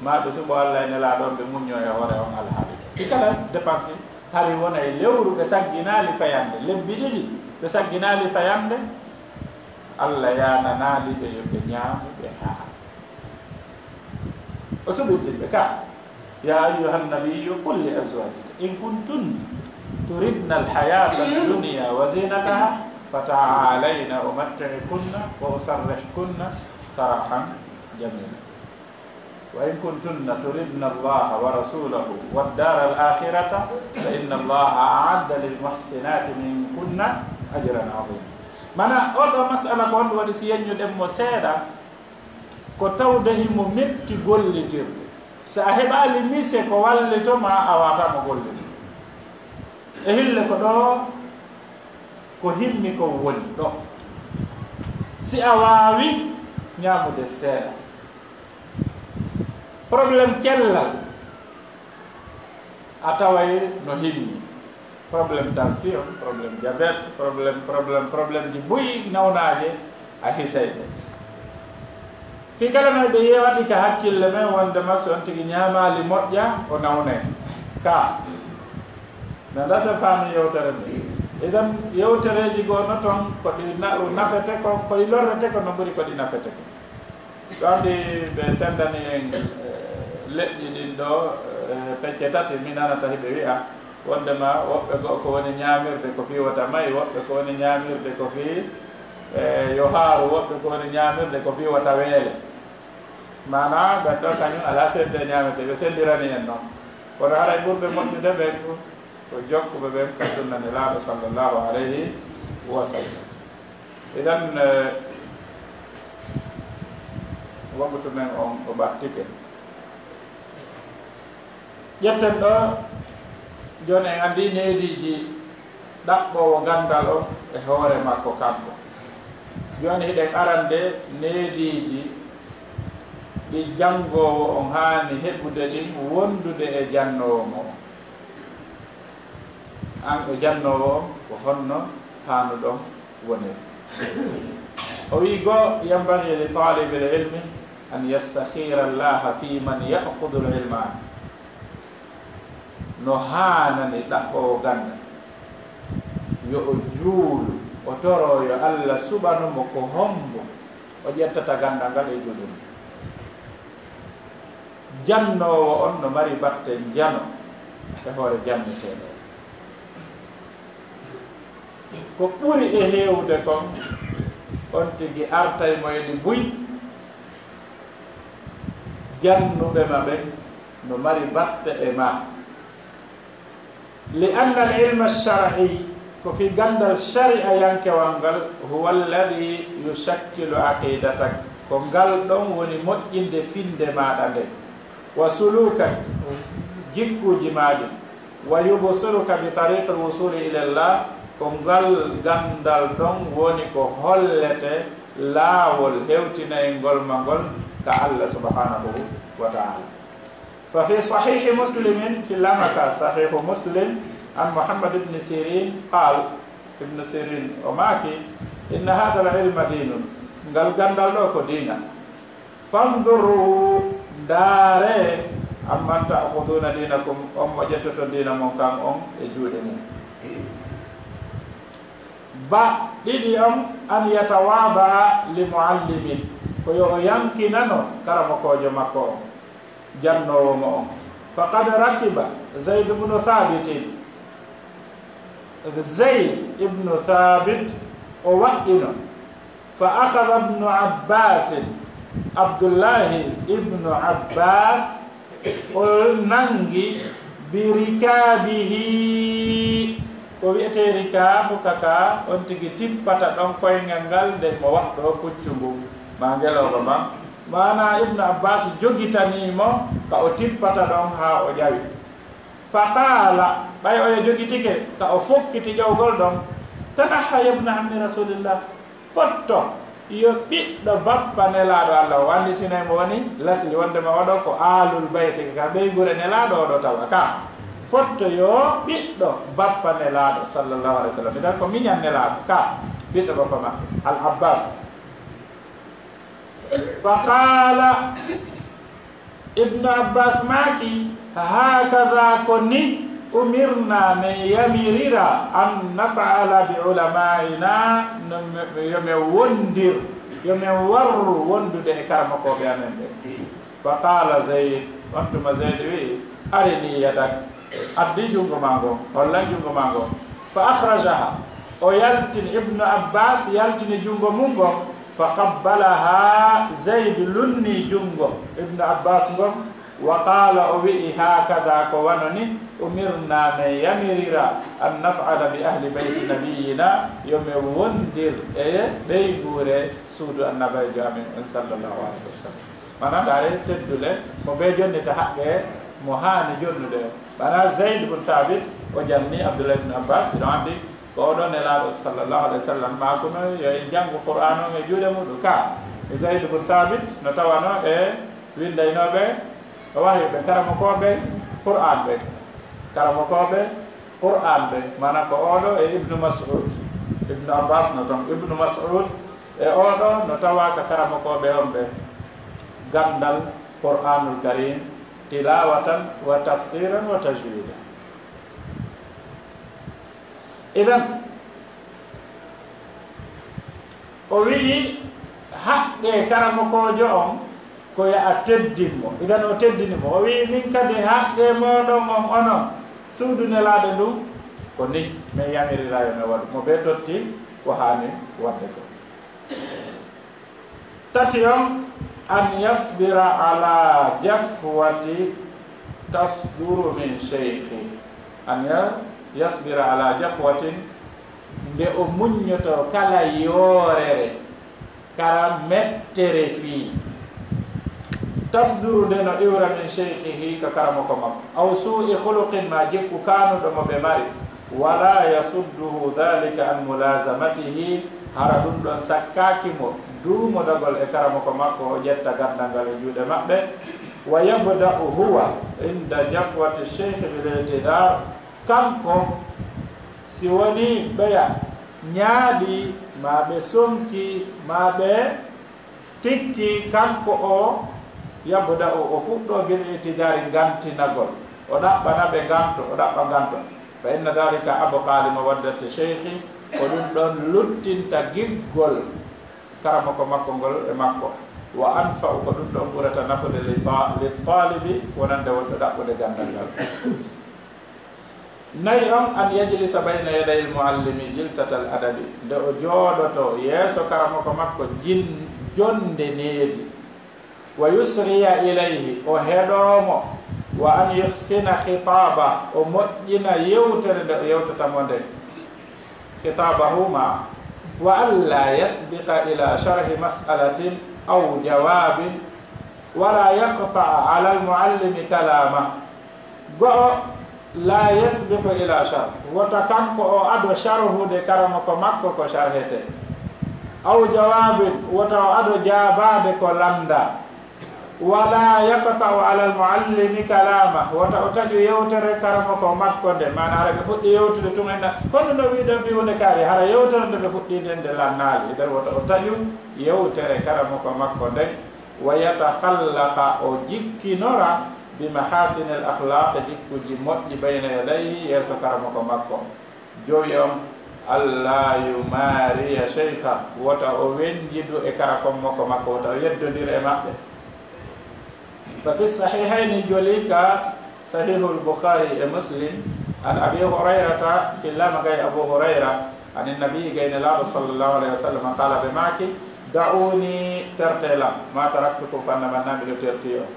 maa ɓe suɓo Alla e Nelaaɗo on ɓe muññoo e hoore on alhaali. Ɗi kala depansi, hari wona e lewru ɓe sagginaali fayande, lebbi ɗiɗi ɓe sagginaali fayande, Alla yaananaali ɓe yo ɓe ñaamu, ɓe haara. O suɓindin ɓe ka, يا أيها النبي قل لأزواجك إن كنتن تردن الحياة الدنيا وزينتها فتعالين أمتعكن وأسرحكن سراحا جميلا. وإن كنتن تردن الله ورسوله والدار الآخرة فإن الله أعد للمحسنات منكن أجرا عظيما. Mana, oɗo masala ko honɗum waɗi si yeññuɗen mo seeɗa? Ko tawde himo metti gollitirde. Si a heɓaali mise ko wallito ma, a waata mo gollitirde. E hille ko ɗo ko himmi ko woni ɗo. Si a waawi ñaamude seeɗa. Problème cellal, a taway no himmi. Problème tension, problème diabète, problème, problème, problème ji buy nawnaaje a hisay ɗe. Fii kala no ɓe waɗi ka hakkille men wonde ma si on tigi ñaamaali moƴƴa, o nawnay. Ka. Na dasa faami yewtere nde. Idan yewtereeji goo no ton ko ɗi na-, nafete ko, ko ɗi lorrete ko no ɓuri ko ɗi nafete ko. Ɗo anndi ɓe senndani en, eh, leƴƴi ɗin ɗo, eh, pecce tati, mi nanata hiɓe wi'a, wonndema woɓɓe goo ko woni ñaamirde ko fii wota may, woɓɓe ko woni ñaamirde ko fii, eh, yo haaru, woɓɓe ko woni ñaamirde ko fii wota weele. Maanaa, ɓen ɗo kañum alaa seedde ñaametee, ɓe senndirani en non. Kono haray ɓurɓe moƴƴude ɓen ko, ko jokkuɓe ɓen ka sunna Nelaaɗo sallallahu alayhi wa sallam. Idan, eh, waqtu men on o ɓattike. Ƴetten ɗo, jooni en anndi neediiji ɗaɓɓoowo ganndal on e hoore makko kanko. Jooni hiɗen arande neediiji ɗi janngoowo on haani heɓude ɗin wondude e jannoowo mo on. An e jannoowo on, ko honno haanuɗon wonir? O wi'i goo, ينبغي لطالب العلم أن يستخير الله في من يأخذ العلم عنه. No haanani ɗaɓɓoowo ganndal yo o juulu, o toroo yo Alla suɓano mo ko hommbo o ƴettata ganndal ngal e juuɗe mum. Jannoowo on no mari batte njano e hoore janneteeɗo on. Ko ɓuri e heewude kon, on tigi artay mo e ɗi buy, jannuɓe ma ɓen no mari batte e maa. لأن العلم الشرعي, ko fii ganndal shari'ayankewal ngal, هو الذي يشكل عقيدتك, ko ngal ɗon woni moƴƴinde finnde maaɗa nden, وسلوكك, jikkuuji maa ɗin, ويبصرك بطريق الوصول إلى الله, ko ngal ganndal ɗon woni ko hollete laawol hewtinayngol ma ngol ka Alla subhanahu wa ta'ala. ففي صحيح مسلم, fillama ka Sahihu Muslim, عن محمد بن سيرين قال, Ibnu Sirin o maaki, إن هذا العلم دين, ngal ganndal ɗoo ko diina. فانظروا, ndaaree, عمن تأخذون دينكم, on mo ƴettoton diina mon kan on e juuɗe mum. Ba ɗiɗi on, أن يتواضع لمعلمه, ko yo o yankinano karamokoojo makko on, jannoowo mo on. فقد ركب زيد بن ثابت, Zayd ibnu Thabit o waɗɗino. فأخذ ابن عباس, Abdullahi ibnu Abbas o nanngi, بركابه, ko wi'etee rikaabu ka, ka on tigi tippata ɗon koyngal ngal nde mo waɗɗoo puccu ngun maa ngelooba man. Maanaa Ibnu Abbas jogitanii mo ka o tippata ɗon haa o ƴawi. فقال, ɓay oya jogitike ka o fokkiti ƴawgol ɗon, تنحى يا ابن عم رسول الله, potto, yo ɓiɗɗo bappa Nelaaɗo Alla. O annditinay mo woni lasli, wonndema oɗo ko Aalul Bayti, ka ɓeynguure Nelaaɗo oɗo tawa ka. Potto yo ɓiɗɗo bappa Nelaaɗo, sallallahu alayhi wa sallam. Idan ko miñan Nelaaɗo ka, ɓiɗɗo bappa maɓɓe, Al Abbas. فقال, Ibnu Abbas maaki, هكذا, ko ni, أمرنا, men yamirira, أن نفعل بعلمائنا, no me-, yo men wondir, yo men warru wondude e karamokooɓe amen ɓen. فقال زيد, on tuma Zayd wi'i, أرني يدك, addi junngo maa ngon, hollan junngo maa ngon. فأخرجها, o yaltini, Ibnu Abbas yaltini junngo mun ngon, فقبلها, Zayd lunnii junngo Ibnu Abbas ngon, وقال, o wi'i, هكذا, ko wano ni, أمرنا, men yamirira, أن نفعل بأهل بيت نبينا, yo men wondir e ɓeynguure suudu Annabiijo amen on, sallallahu alayhi wa sallam. Maanaa, ndaaree teddule, mo ɓe jonnita haqqe mo haani jonnude. Maanaa, Zayd bun Thabit, o janni Abdullah ibn Abbas, hiɗon anndi, ko oɗo Nelaaɗo, sallallahu alayhi wa sallam, maakuno yo en janngu Qur'aan on e juuɗe muɗum. Ka, Zayd bun Thabit no tawanoo e winndaynooɓe, o wahyu ɓe, karamokooɓe Qur'aan ɓe. Karamokooɓe Qur'aan ɓe, maanaa ko oɗo e Ibnu Mas'ud. Ibnu Abbas no ton, Ibnu Mas'ud e oɗo no tawaa ka karamokooɓe on ɓe. Ganndal Qur'aanul Kariim, tilaawatan wa tafsiiran wa tajwiidan. Idan, o wi'i, haqqee karamokoojo on, ko yo a teddin mo. Idan, o teddini mo. O wi'i, min kadi, haqqee mooɗon on, onon, suudu Nelaaɗo ndun, ko ni men yamirira yo men waɗu. Mo ɓe totti ko haani waɗde ko. Tati on, أن يصبر على جفوة تصدر من شيخه. أن يصبر على جفوة, nde o muññotoo kala yoorere, kara mettere fii. تصدر, nde no iwra, من شيخه, ka karamoko makko. أو سوء خلق, maa jikku kaanuɗo mo ɓe mari. ولا يصده ذلك عن ملازمته, Hara ɗum ɗon sakkaaki mo duumodagol e karamoko makko, o ƴetta ganndal ngal e juuɗe maɓɓe. Wa yabda'u huwa inda jafwati sheikh bil i'tidar. Kanko, si woni ɓeya ñaaɗi, ma ɓe sonki, ma ɓe tikki, kanko o yabda'u, o fuɗɗo bil i'tidari, ngantinagol. O ɗaɓɓana ɓe nganto, o ɗaɓɓa nganto. Fa inna dhalika abqa li mawaddati sheikhi, ko ɗum ɗon luttinta giggol karamoko makko ngol e makko. Wa anfa'u, ko ɗum ɗon ɓurata nafude li ta-, li talibi, wonande wonɓe ɗaɓɓude ganndal ngal. Nayi on, an yajlisa bayna yaday al muallimi jilsatal adabi, nde o jooɗoto yeeso karamoko makko jin-, jonde needi. Wa yusghiya ilayhi, o heɗoo mo. Wa an yuhsina khitaba, o moƴƴina yewtere nde o yewtata mo nden. Khitabahu ma. Wa an la yasbiqa ila sharhi mas'alatin aw jawabin, wa la yaqta'a ala al muallimi kalama. Go'o, la yasbiqu ila sharh, wota kanko o ado sharhude karamoko makko ko sharhete. Aw jawabin, wota o ado jaabaade ko lannda. Wala yaqta'u ala al muallimi kalama, wota o taƴu yewtere karamoko makko nde. Maana hara ɓe fuɗɗi yewtude tun enna, kono no wiɗen fi hunde kaari, hara yewtere nde ɓe fuɗɗi nden nde lannaali. Nden wota o taƴu yewtere karamoko makko nden. Wa yatakhallaqa, o jikkinora, bi mahasinil akhlaq, jikkuji moƴƴi, bayna yadayhi, yeeso karamoko makko. Jowi on, alla yumariya sheikha, wota o wenjidu e karakomoko makko, wota o yeddodira e maɓɓe. Fa fi sahihayni, joli ka sahihul Bukhari e Muslim, an Abi Hurayrata, fillama gay Abu Hurayra, an Nabi, gay Nelaaɗo sallallahu alayhi wa sallam, qala, ɓe maaki, da'uni, tertelam, ma taraktukum, fanna man na miɗo terti on.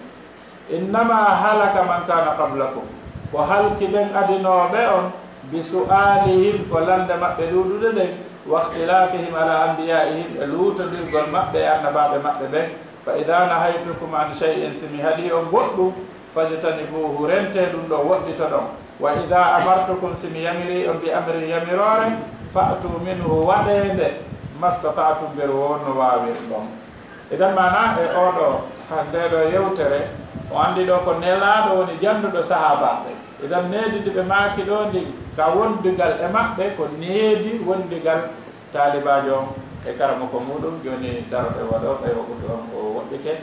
Innama halaka man kana qablakum, ko halki ɓen adinooɓe on, bi su'alihim, ko lande maɓɓe ɗuuɗuɗe ɗen, wa ikhtilafihim ala anbiyaihim, e luutondirgol maɓɓe e annabaaɓe maɓɓe ɓen. Fa idha nahaytukum an shay'in, si mi haɗi on goɗɗum, fajtanibuhu, rente ɗum ɗo, woɗɗitoɗon. Wa idha amartukum, si mi yamiri on bi amrin, yamiroore, fa'tu minhu, waɗee nde, mastata'tum, beru wonno waawirɗon. Idan maana e oɗo, ha nde ɗo yewtere, o andi ɗo ko Nelaaɗo woni jannuɗo sahaabaaɓe. Idan needi ndi ɓe maaki ɗo ndi, ka wondigal e maɓɓe, ko needi wondigal taalibaajo on e karamoko muɗum. Joni daroɗe waɗo, ɓay o ɓurɗo on o woɗɗike.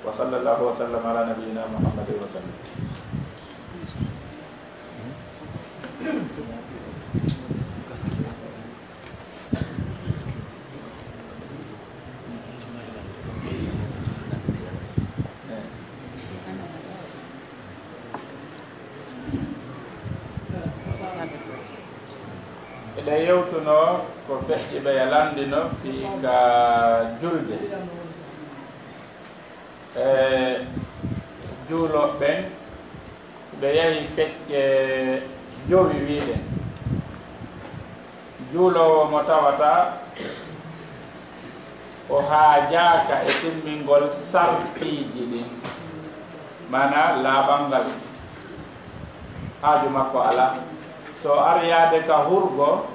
Wa sallallahu wa sallam ala nabiyyina Muhammadin wa sallam. Eɗen yewtuno ko feƴƴi ɓe e lanndino fii ka julde. E juulooɓe ɓen, ɓe yahi pecce jowi, wi'uɗen. Juuloowo mo tawata o haajaaka e timmingol sartiiji ɗin, maanaa laaɓal ngal, haaju makko alaa. So ari yaade ka hurgo,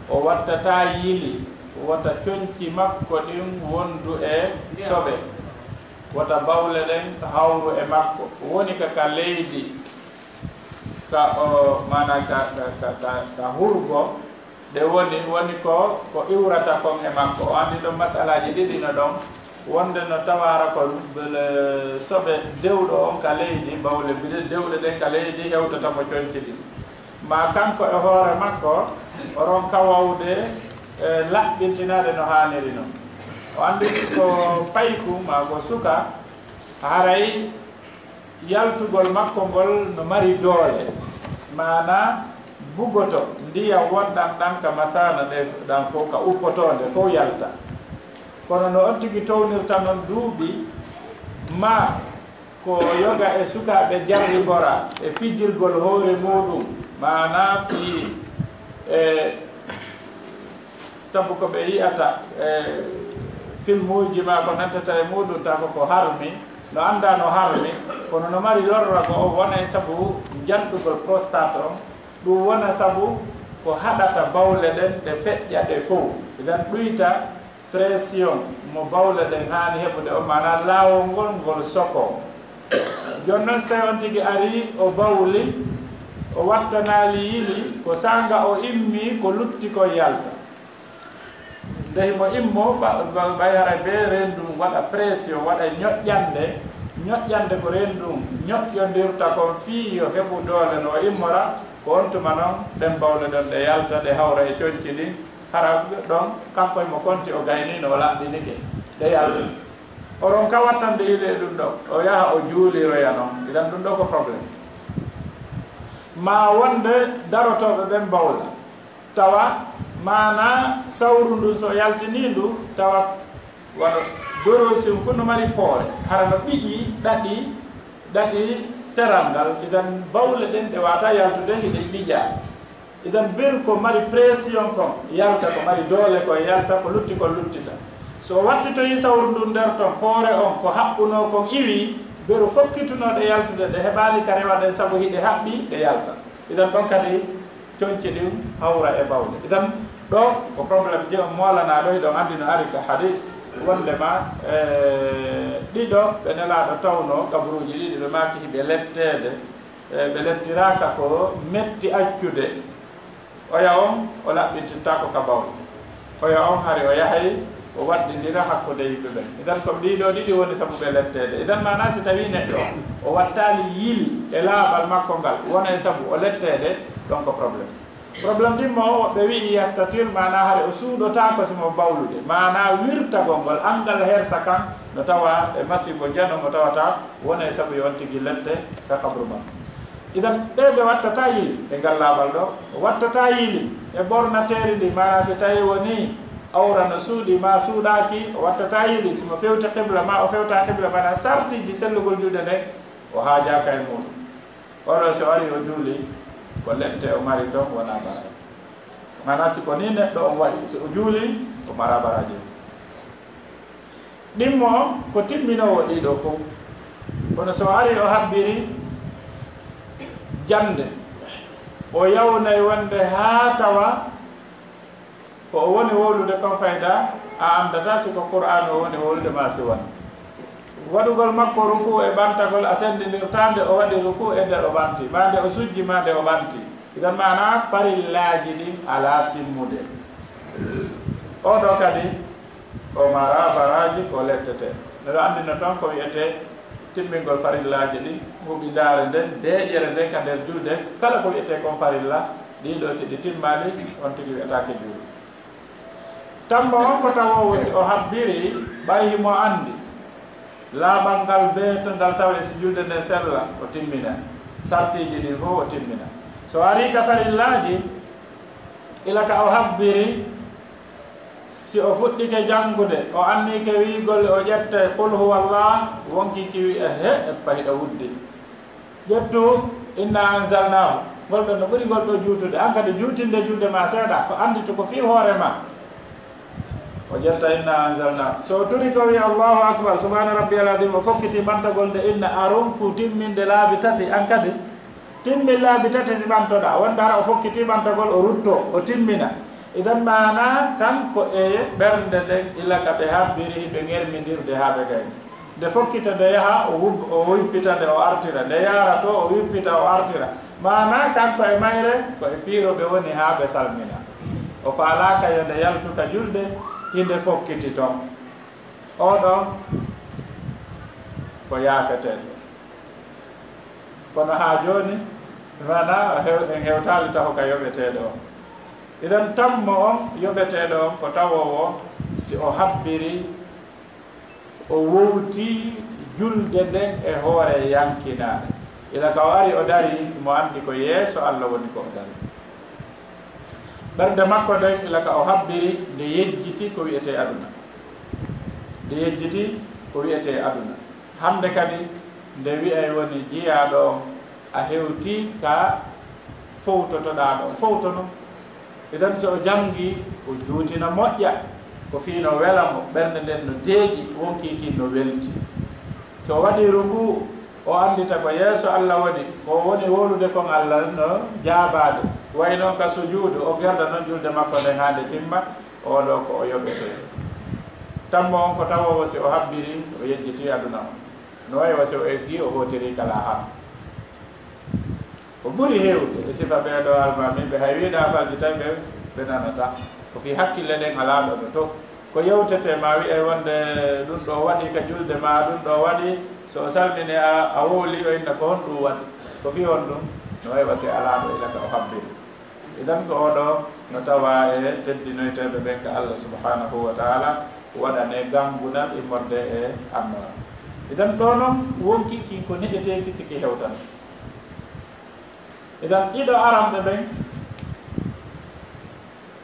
o wattataa yili, wota conci makko ɗin wondu e soɓe. Wota bawle ɗen hawru e makko. Woni ka, ka leydi, ka o, maanaa ka, ka, ka, ka, ka hurgo, ɗe woni, woni ko, ko iwrata kon e makko. O anndi ɗon masalaaji ɗiɗi no ɗon, wonde no tawaara ko bele soɓe dewɗo on ka leydi, bawle bile dewɗe ɗen ka leydi hewtata mo conci ɗin. Ma kanko e hoore makko, o ronka wawde, e, laɓɓintinaade no haaniri non. O anndi ko payku maa ko suka, haray yaltugol makko ngol no mari doole, maanaa bugoto ndiyam wonɗan ɗan ka masaana ɗe, ɗan fow ka uppotoonde fow yalta. Kono no on tigi townirta non duuɓi, ma ko yoga e sukaaɓe jarribora e fijirgol hoore muuɗum, maanaa fii, e, sabu ko ɓe yi'ata, e, filmuuji maa ko nantata e muuɗum, tawa ko ko harmi, no anndaa no harmi, kono no mari lorra ko o wonay sabu janɗugol prostate on, ɗum wona sabu ko haɗata bawle ɗen ɗe feƴƴa ɗe fow. Idan ɗuyta pression mo bawle ɗen haani heɓude on, maanaa laawol ngol ngol sokoo. Jooni non, so tawii on tigi arii, o bawli, o wattanaali yili, ko saanga o immii, ko lutti kon yalta. Nde himo immoo, ɓa-, ɓa-, ɓay haray bee reendu ndun waɗa pression, waɗa ñoƴƴannde, ñoƴƴannde ko reendu ndun ñoƴƴondirta kon fii yo heɓu doole no o immora, ko on tuma non ɗen bawle ɗon ɗe yalta, ɗe hawra e conci ɗin, hara ɗon kanko himo konti o gayniino, o laɓɓinike, ɗe yalta. O ronka wattande yili e ɗun ɗoo, o yaha o juuliroya non. Idan ɗun ɗoo ko problème. Maa wonde darotooɓe ɓen bawla, tawa maanaa sawru ndun so yaltinii ndu, tawa wano dorosi on ko no mari poore, hara no ɓiƴi ɗaɗi, ɗaɗi teral ngal. Idan bawle ɗen ɗe waawataa yaltude, hiɗe ɓiƴaa. Idan bir ko mari pression kon yalta, ko mari doole kon yalta, ko lutti kon luttita. So o wattitoyii sawru ndun nder ton, poore on ko haɓɓunoo kon iwii, beru fokkitunooɗe yaltude, ɗe heɓaali ka rewa ɗen sabu hiɗe haɓɓi, ɗe yalta. Idan ɗon kadi conci ɗin hawra e bawle. Idan ɗoo ko problème je on moolanaa ɗoo, hiɗon anndi no ari ka hadis wondema, e, ɗiɗo ɓe Nelaaɗo tawnoo, qaburuuji ɗiɗi, ɓe maaki hiɓe letteede, e, ɓe lettiraaka ko metti accude. Oya on, o laɓɓintintaako ka bawle. Oya on, hari o yahay, o waɗɗindira hakkunde yimɓe ɓen. Idan ko ɗii ɗoo ɗiɗi woni sabu ɓe letteede. Idan maanaa si tawii neɗɗo o wattaali yili e laaɓal makko ngal, wona e sabu o letteede, ɗon ko problème. Problème ɗimmo o, woɓɓe wi'i yastatir, maanaa hari o suuɗotaako si mo bawlude. Maanaa wirtagol ngol, anngal hersa kan, no tawa e masiibo njano mo tawata wona e sabu yo on tigi lette ka kabru makko. Idan, ɓee ɓe wattataa yili e ngal laaɓal ɗoo, wattataa yili e bornateeri ndi, maanaa si tawii wonii awra no suuɗii maa suuɗaaki, o wattataa yili si mo fewti qibla maa o fewtaa qibla, maanaa sartiiji sellugol julde nden, o haajaaka e muuɗum. Oɗo, so arii o juulii, ko lette o mari ton, wonaa baraaji. Maanaa, si ko nii neɗɗo on waɗi, so o juulii, o maraa baraaji. Ɗimmo on ko timminoowo ɗii ɗoo fow. Kono so arii o habbiri jannde, o yawnay wonde haa tawa ko o woni wowlude kon fayda, a anndataa si ko Qur'aana o woni wowlude maa si won. Waɗugol makko rukuu e ɓantagol, a senndindirtaa nde o waɗi rukuu e nde o ɓanti, maa nde o sujji, maa nde o ɓanti. Idan maanaa farillaaji ɗin alaa timmude. Oo ɗoo kadi, o maraa baraaji, ko lettetee. Miɗo anndina ton ko wi'etee timmingol farillaaji ɗin, huɓindaare nden, deeƴere nden ka nder julde, kala ko wi'etee kon farilla, ɗii ɗoo si ɗi timmaali, on tigi wi'etaake juulɗo. Tammo on ko tawoowo si o habbiri, ɓay himo anndi laaɓal ngal bee to ngal tawa e si julde nden sella, o timmina. Sartiiji ɗin fow o timmina. So arii ka farillaaji, ila ka o habbiri, si o fuɗɗike janngude, o anniike wi'ugol o ƴetta Qul huwallah, wonkii ki wi'a, he, eppa hiɗa wuddi. Ƴettu Inna anzalnaahu, ngol ɗon no ɓuri ngol ɗoo juutude. An kadi juutinde julde maa seeɗa, ko annditu ko fii hoore maa. O ƴetta Inna anzalnaahu. So o turi ko wi'a Allahu akbar, subhaana rabbiyal azim, o fokkiti ɓantagol nde Inna, a ronku timminde laabi tati, an kadi. Timmin laabi tati si ɓantoɗaa, wonde hara o fokkiti ɓantagol, o ruttoo, o timmina. Idan maanaa kan ko e ɓernde nden ila ka ɓe habbiri ɓe ŋermindirde haa ɓe gayni. Nde fokkita nde yaha, o wub-, o wippita nde o artira, nde yaara to, o wippita o artira. Maanaa kanko e mayre, ko e piiro ɓe woni haa ɓe salmina. O faalaaka yo nde yaltu ka julde, hinde fokkiti ton. Oo ɗoo ko yaafeteeɗo. Kono haa jooni, maanaa o hew-, en hewtaali taho ka yoɓeteeɗo on. Idan tammo on, yoɓeteeɗo on ko tawoowo si o habbiri, o wowtii julde nden e hoore yankinaare. Ila ka o ari o dari, mo anndi ko yeeso Alla woni ko o dari. Ɓernde makko nden, ila ka o habbiri, nde yejjiti ko wi'etee aduna. Nde yejjiti ko wi'etee aduna. Hannde kadi, nde wi'ay woni jiyaaɗo on, a hewtii ka fowtotoɗaa ɗon, fowtono. Idan, so o janngii, o juutina moƴƴa, ko fii no wela mo, ɓernde nden no deeƴi, wonkii kin no welti. So o waɗii rukuu, o anndita ko yeeso Alla woni, ko o woni wowlude kon Alla no jaabaade. Way non ka sujuudu, o gerda non julde makko nden haa nde timma. Oo ɗoo ko o yoɓetee. Tammo on ko tawoowo si o habbiri, o yejjitii aduna on. No wayi wa si o eggii, o hootirii kala haa. Ko ɓuri heewde e sifa ɓee ɗoo almaamiiɓe, hay wiɗaa faljitay ɓe, ɓe nanataa. Ko fii hakkille ɗen alaa ɗo ɓe to. Ko yewtetee ma wi'ee wonde ɗun ɗoo waɗii ka julde maa, ɗun ɗoo waɗii, so o salminii a, a wowlii o inna ko honɗun waɗi. Ko fii honɗun? No wayi wa si alaa ɗo ila ka o habbiri. Idan ko oo ɗoo no tawaa e teddinoyteeɓe ɓen ka Allah subhanahu wa ta'ala, waɗanee gangunal immorde e annoora. Idan ɗoo non wonkii kin ko neƴeteeki si ki hewtan. Idan ɗiɗo aranɓe ɓen,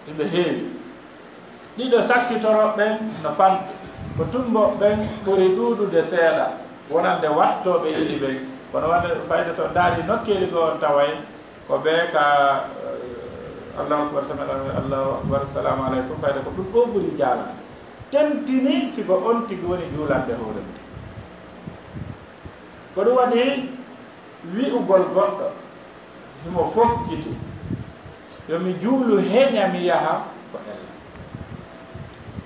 hiɓe heewi. Ɗiɗo sakkitorooɓe ɓen no fanɗi. Ko tumbo ɓen ɓuri ɗuuɗude seeɗa, wonande wattooɓe yili ɓen. Kono wonde fayde so on ndaari nokkeeli goo on taway ko ɓe ka, eh, Allahu akbar, sami Allahu, Allahu akbar, salamu aleykum, fayde ko ɗun ɗoo ɓuri jaalaade. Tentinii si ko on tigi woni juulande hoore mum. Ko ɗun waɗi wi'ugol goɗɗo, himo fokkiti, yo mi juulu heña mi yaha, ko ella.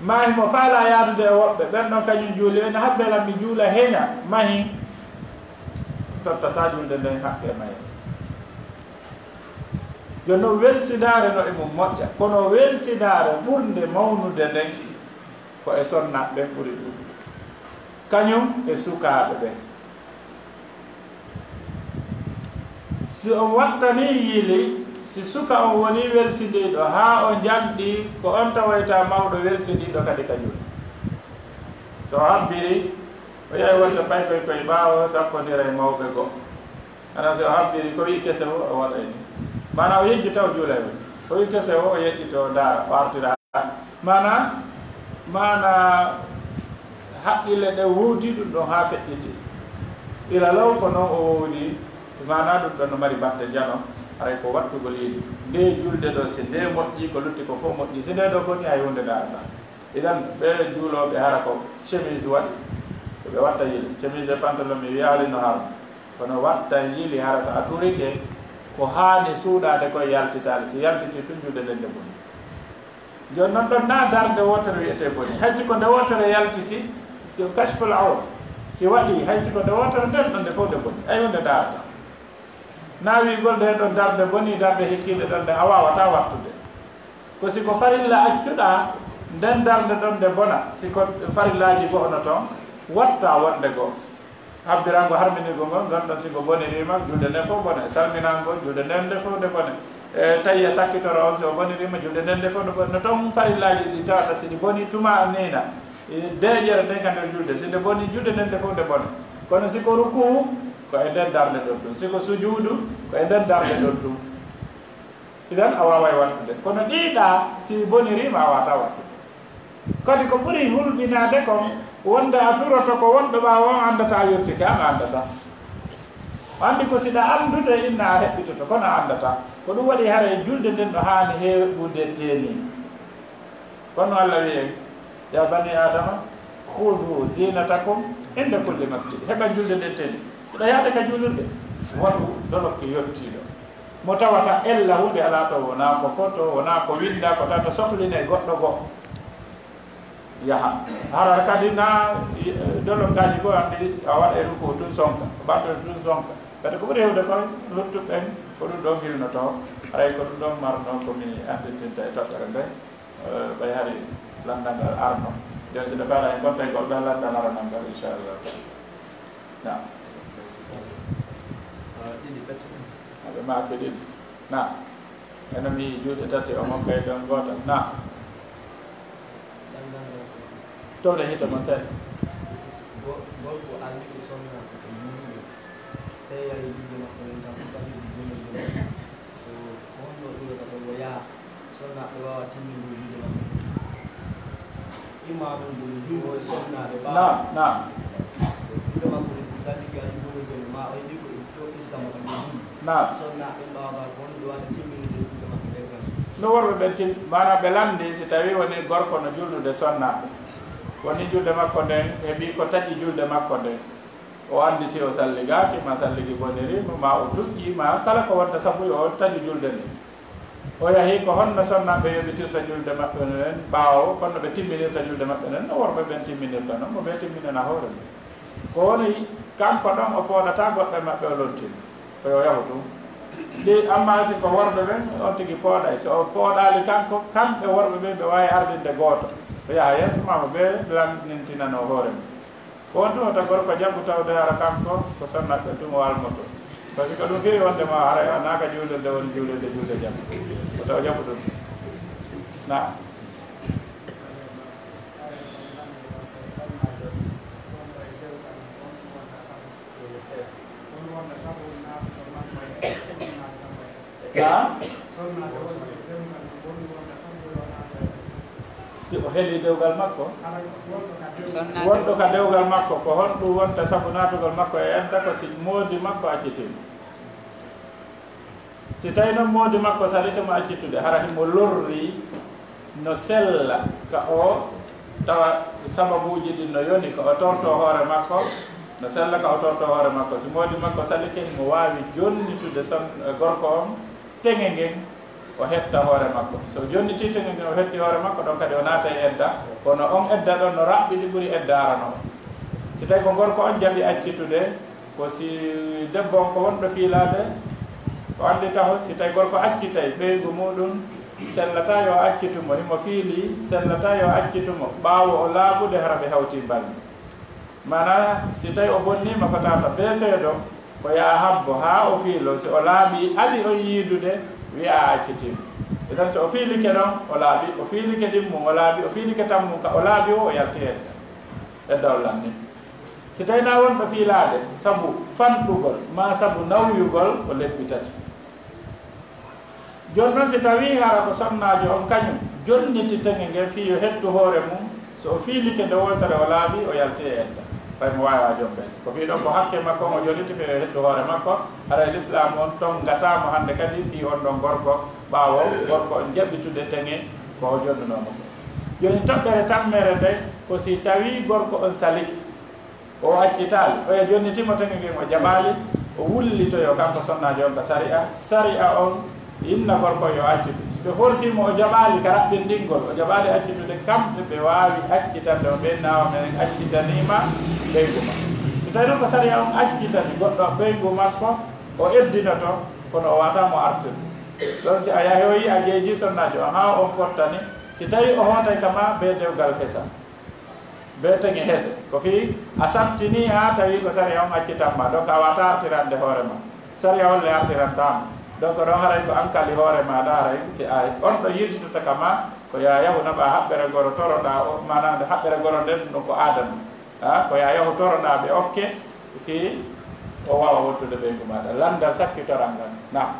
Maa himo faalaa yaadude e woɓɓe, ɓen ɗon kañun juuli, ene habbee lan mi juula heña, mahin, tottataa julde nden haqqee mahin. Jooni non welsindaare no e mum moƴƴa, kono welsindaare ɓurnde mawnude nden, ko e sonnaaɓe ɓen ɓuri ɗuuɗude, kañun e sukaaɓe ɓen. Si on wattanii yili, si suka on wonii welsindiiɗo, haa o janɗii, ko on tawoyta mawɗo welsindiiɗo kadi ka julde. So o habbiri, o yahi wonta paykoy koy ɓaawo, sakkondira e mawɓe goo. Hana si o habbiri, ko wi'i kese o, o waɗay ni. Maanaa o yejjita, o juulay woni. Ko wi'i kese o, o yeƴƴitoo, o ndaara, o artira. Maanaa, maanaa haqqille ɗen wowtii ɗun ɗon haa feƴƴiti. Ila law ko non o wowli, maanaa ɗun ɗon no mari batte njano, haray ko wattugol yili. Ndee julde ɗoo, si ndee moƴƴii, ko lutti ko fow moƴƴii. Si ndee ɗoo bonii, hay huunde ndaarataa. Idan, ɓee juulooɓe hara ko chemise waɗi, ko ɓe watta yili. Chemise e pantalon mi wiyaali no haram. Kono wattan yili hara so a tuurike, ko haani suuɗaade ko yaltitaali. Si yaltitii tun julde nden nde boni. Jooni non ɗon naa darnde wootere wi'etee boni. Hay si ko nde wootere yaltiti, si kashful awra, si waɗii, hay si ko nde wootere nden ɗon nde fow nde boni. Ay huunde ndaarata. Naa wi'ugol nde ɗon darnde boni, darnde hikkiinde ɗon nde a waawataa wattude. Ko si ko farilla accuɗaa, nden darnde ɗon nde bona. Si ko farillaaji goo no ton, watta wonde goo. Habbirango harminirgol ngol, ngon ɗon si ngo boniriima, julde nden fow bone. Salminangol, julde nden nde fow nde bone. E tayya sakkitoro on, si o boniriima, julde nden nde fow nde bone. No ton farillaaji ɗi tawata si ɗi bonii tuma niina, e deeƴere nden ka nder julde, si nde bonii, julde nden nde fow nde bone. Kono si ko rukuu, ko e nden darnde ɗon ɗum. Si ko sujuudu, ko e nden darnde ɗon ɗum. Idan a waaway wattude. Kono ɗii ɗaa, si boniriima, a waawataa wattude. Kadi ko ɓuri hulɓinaade kon, wonde a duroto ko wonɗo ɓaawo on anndataa a yottike, an a anndataa. O anndi ko si ɗa anndude inna a heɓɓitoto, kono a anndataa. Ko ɗum waɗi haray julde nden no haani heɓude teeni. Kono Allah wi'i en, "Ya bani Adama, khudhu zinatakum inda kulli masjid." Heɓan julde nden teeni. Si ɗa yaade ka juulirde, waɗu dolokke yottiiɗo. Mo tawata ella huunde alaa to, wonaa ko foto, wonaa ko winnda, ko tawata sohlinay goɗɗo goo. Yaha. Hara kadi na, eh, dolokkaaji goo anndi a waɗay rukuu tun sonka, ɓantoto tun sonka. Kadi ko ɓuri heewde kon luttuɓe ɓen, ko ɗum ɗon hilnotoo. Haray ko ɗum ɗon marnoo ko mi anndintinta e toɓɓere nden. Eh, ɓay hari lanndal ngal arno. Jooni si nde faala en kon tawi ko ɓen lanndal aranal ngal, inchallah. Naam. Ah, ɗiɗi pet. Aɓe maaki ɗiɗi. Naam. Eno mi juuɗe tati, o hokkay ɗon gootal. Naam. Lanndal ngal aussi. Towde hito mon seeɗa. Aussi, go-, gorko ardiɗo sonna ko to muuɗum. So tawi ari juuɗe makko nden tan ko sallude juuɗe mum. So ko honno ɗum waɗata, o yaha, sonnaaɓe waawa timmindude juuɗe maɓɓe. Imaamu ngu no junngo e sonnaaɓe ɓaawo. Naam, naam. Juuɗe makko ɗen si sallike ari bonirde mo, ma o heɓi ko e toɓɓitta mo ɗum. Naam. Sonnaaɓe mbaawa ko honno ɓe waɗata timmindude juuɗe maɓɓe ɗen kan. No worɓe ɓen tim-, maanaa ɓe lanndi si tawii woni gorko no julnude sonnaaɓe. Woni julde makko nden, heɓi ko taƴi julde makko nden. O annditi o salligaaki, ma salligi boniri mo, ma o tuƴƴi, ma kala ko wonta sabu yo o taƴu julde nden. O yahi ko honno sonnaaɓe yoɓitirta julde maɓɓe nden ɓaawo, honno ɓe timminirta julde maɓɓe nden, no worɓe ɓen timminirta non, mo ɓe timminana hoore mum. Ko woni kanko ɗon o pooɗata goɗɗo e maɓɓe o lontina, ko yo yahu tun. Ɗi, amma si ko worɓe ɓen, on tigi pooɗay. So o pooɗaali kanko, kamɓe worɓe ɓen ɓe waawi ardinde gooto. O yaha yeeso maamo ɓe lanndintinanoo hoore mum. Ko on tuma to gorko jaɓu tawde hara kanko ko sonnaaɓe tuma walmoto. Parce que ɗum firi wonde ma hara a naaka juulirde woni juulirde juulde jam. Ko taw jaɓu ɗum. Na. Na. Si o heli dewgal makko, wonɗo ka dewgal makko, ko honɗum wonta sabu naatugol makko e edda? Ko si moodi makko accitii mo. Si tawi noon moodi makko salike mo accitude, hara himo lorri, no sella ka o tawa sababuuji ɗin no yoni ka o torto hoore makko, no sella ka o torto hoore makko. Si moodi makko salike, himo waawi jonnitude son-, gorko on, teŋe ngen, o hetta hoore makko. So o jonnitii teŋe ngen, o hetti hoore makko, ɗon kadi o naatay edda. Kono on edda ɗon no raɓɓiɗi ɓuri edda arano on. Si tawi ko gorko on jaɓi accitude, ko si debbo on ko wonɗo fiilaade, o anndi taho, si tawi gorko accitay ɓeyngu muuɗum, sellataa yo accitu mo, himo fiilii, sellataa yo accitu mo, ɓaawo o laaɓude hara ɓe hawtii balmi. Maanaa, si tawi o bonniima ko tata bee seedo, ko yaa habbo haa o fiiloo, si o laaɓii, aɗi on yiidude, wi'a a accitiima. Idan, so o fiilike ɗon, o laaɓi, o fiilike ɗimmum, o laaɓi, o fiilike tammum, ka o laaɓi o, o yalti edda. Edda on lanni. Si tawi na wonɗo fiilaade, sabu fanɗugol, maa sabu nawyugol, ko lebbi tati. Jooni noon, si tawii hara ko sonnaajo on kañum jonniti teŋe ngen fii yo hettu hoore mum, so o fiilike nde wootere o laaɓi, o yalti e edda. Fay mo waawaa jombeede. Ko fii ɗon ko hakke makko on o jonniti fii yo hettu hoore makko, haray Lislaamu on tonngataa mo hannde kadi fii on ɗon gorko, ɓaawo gorko on jaɓitude teŋe ko o jonnunoo mo. Jooni toɓɓere tammere nde ko si tawii gorko on salike. O accitaali, oya jonnitimo teŋe ngen, o jaɓaali, o wullitoyo kanko sonnaajo on ka sari'a. Sari'a on inna gorko yo accitu. Si ɓe forsii mo, o jaɓaali ka raɓɓinɗingol, o jaɓaali accitude, kamɓe ɓe waawi accitande mo, ɓe inna awa men accitaniima ɓeyngu ma. Si tawi noon ko sari'a on accitani goɗɗo ɓeyngu makko, o eddinoto, kono o waawataa mo artirde. Ɗon si a yahoyi a jeeji sonnaajo on haa on fottani, si tawi o hootay ka ma bee dewgal fesa. Bee teŋe hese. Ko fii a sattinii haa tawi ko sariya on accitan ma. Donc a waawataa artirande hoore ma. Sariya on le artirantaa ma. Donc ɗon haray ko an kali hoore maaɗa haray te ay. On ɗo yiltitata ka ma ko yaa yahu naɓa haɓɓere goro toroɗaa o, maanaam nde haɓɓere goro nden no ko aadama. Ha, ko yaa yahu toroɗaa ɓe okke si o waawa wottude ɓeyngu maaɗa. Lanndal sakkitoral ngal. Naam.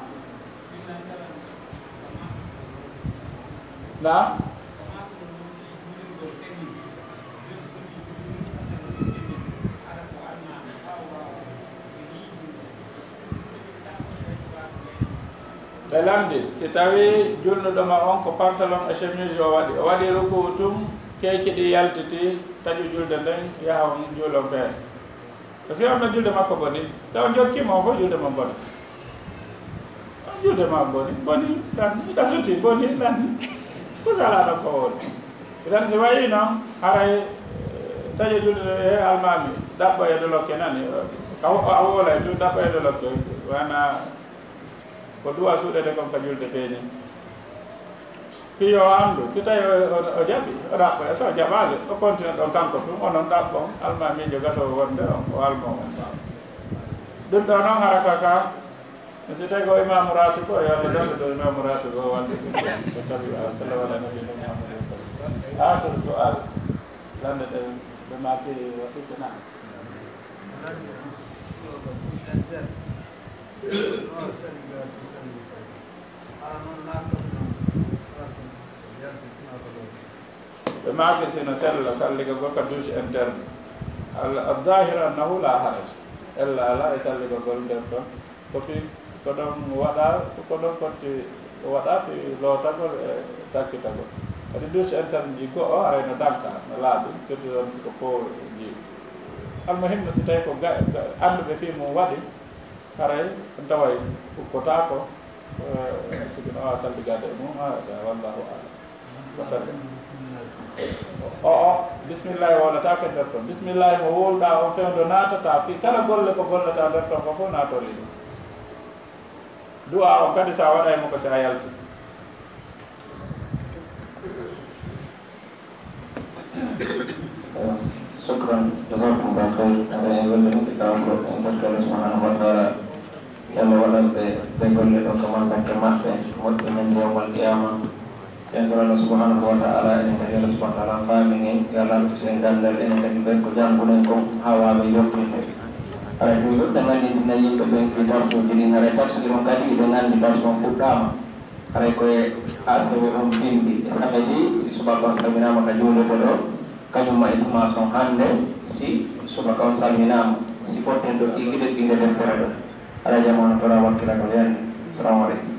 Naam. Ɓe lanndi, si tawii julnuɗo ma on ko pantalon e chemise o waɗi, o waɗi rukuu tun, keeci ɗi yaltiti, taƴu julde nden, yaha on juulon feere. Parce que on ɗon julde makko boni, taw on jokkiima on fof julde mon boni. On julde ma boni, boni, lanni, ɗasuti, boni, lanni. Ko salaa ɗon ko woni. Idan si wayi noon, haray, eh, taƴe julde ɗo, he almaami, ɗaɓɓa e dolokke nani, ka wo-, a woolay tun, ɗaɓɓa e dolokke, wana ko duwa suuɗede kon ka julde feeñi. Fii yo o anndu, si tawi o, o, o jaɓi, o ɗaɓɓoya, so o jaɓaali, o kontina ɗon kanko tun, onon ɗaɓɓon almaamiijo gasoowo wonde on, o almoo on. Ɗum ɗo noon hara ka, ka, si tawi ko imaamu raatibo, yo Allah dando ɗo imaamu raatibo o wonde ɗum ɗo. Wa sallallahu ala nabiyyina Muhammadin wa sallam. Aakhir su'al. Lanndete ɓe maaki waɗtude na. Ɓe maaki sino sella salligagol ka douche interne. Al-, al-zahir annahu la haraj. Ella ala e salligagol nder ton. Ko fi, ko ɗon waɗa, ko ɗon fotti waɗa fi lootagol e takkitagol. Kadi douche interne ji go'o haray no danka, no laaɓi, surtout ɗon si ko pow ji. Almuhimmu si tawi ko ga-, ga-, annduɓe fii mum waɗi, haray on taway ukkotaako, Ko ɗum awa saldigaade e mum, ha, wallahu alam. Ko salde. O, o, bismillahi wonata ko e nder ton. Bismillahi mo wowluɗaa on fewndo naatata fii kala golle ko gollata nder ton ko fof naatorii ɗum. Du'a on kadi sa waɗay mo ko si a yalti. Shukran, jazakumullah khair. Aɗa e welde muɓɓe kawko en totti Allah subhanahu wa taala. Yo Allah waɗan ɓe ɓe golle ɗo kamal batte maɓɓe moƴƴi men yawmal qiyama. En toro Allah subhanahu wa taala, enen kadi Allah subhanahu wa taala faami en, yo Allah artu sen gandal, enen kadi ɓen ko janguɗen kon ha wawi yottirde. Haray ɗum ɗum ɓe gandintina yimɓe ɓen fi darsuji ɗin, haray tafsir on kadi ɓe gandi darsu on fuɗɗama. Haray koye asewe on bimbi e samedi, si subaka on salminama ka juulirde ɗo, kañum ma e dimanche on hande, si subaka on salminama, si fotten ɗo kikiɗe ɓinde deftere ɗo. Haray jama on tora wakkilagol yande. Assalamu aleykum.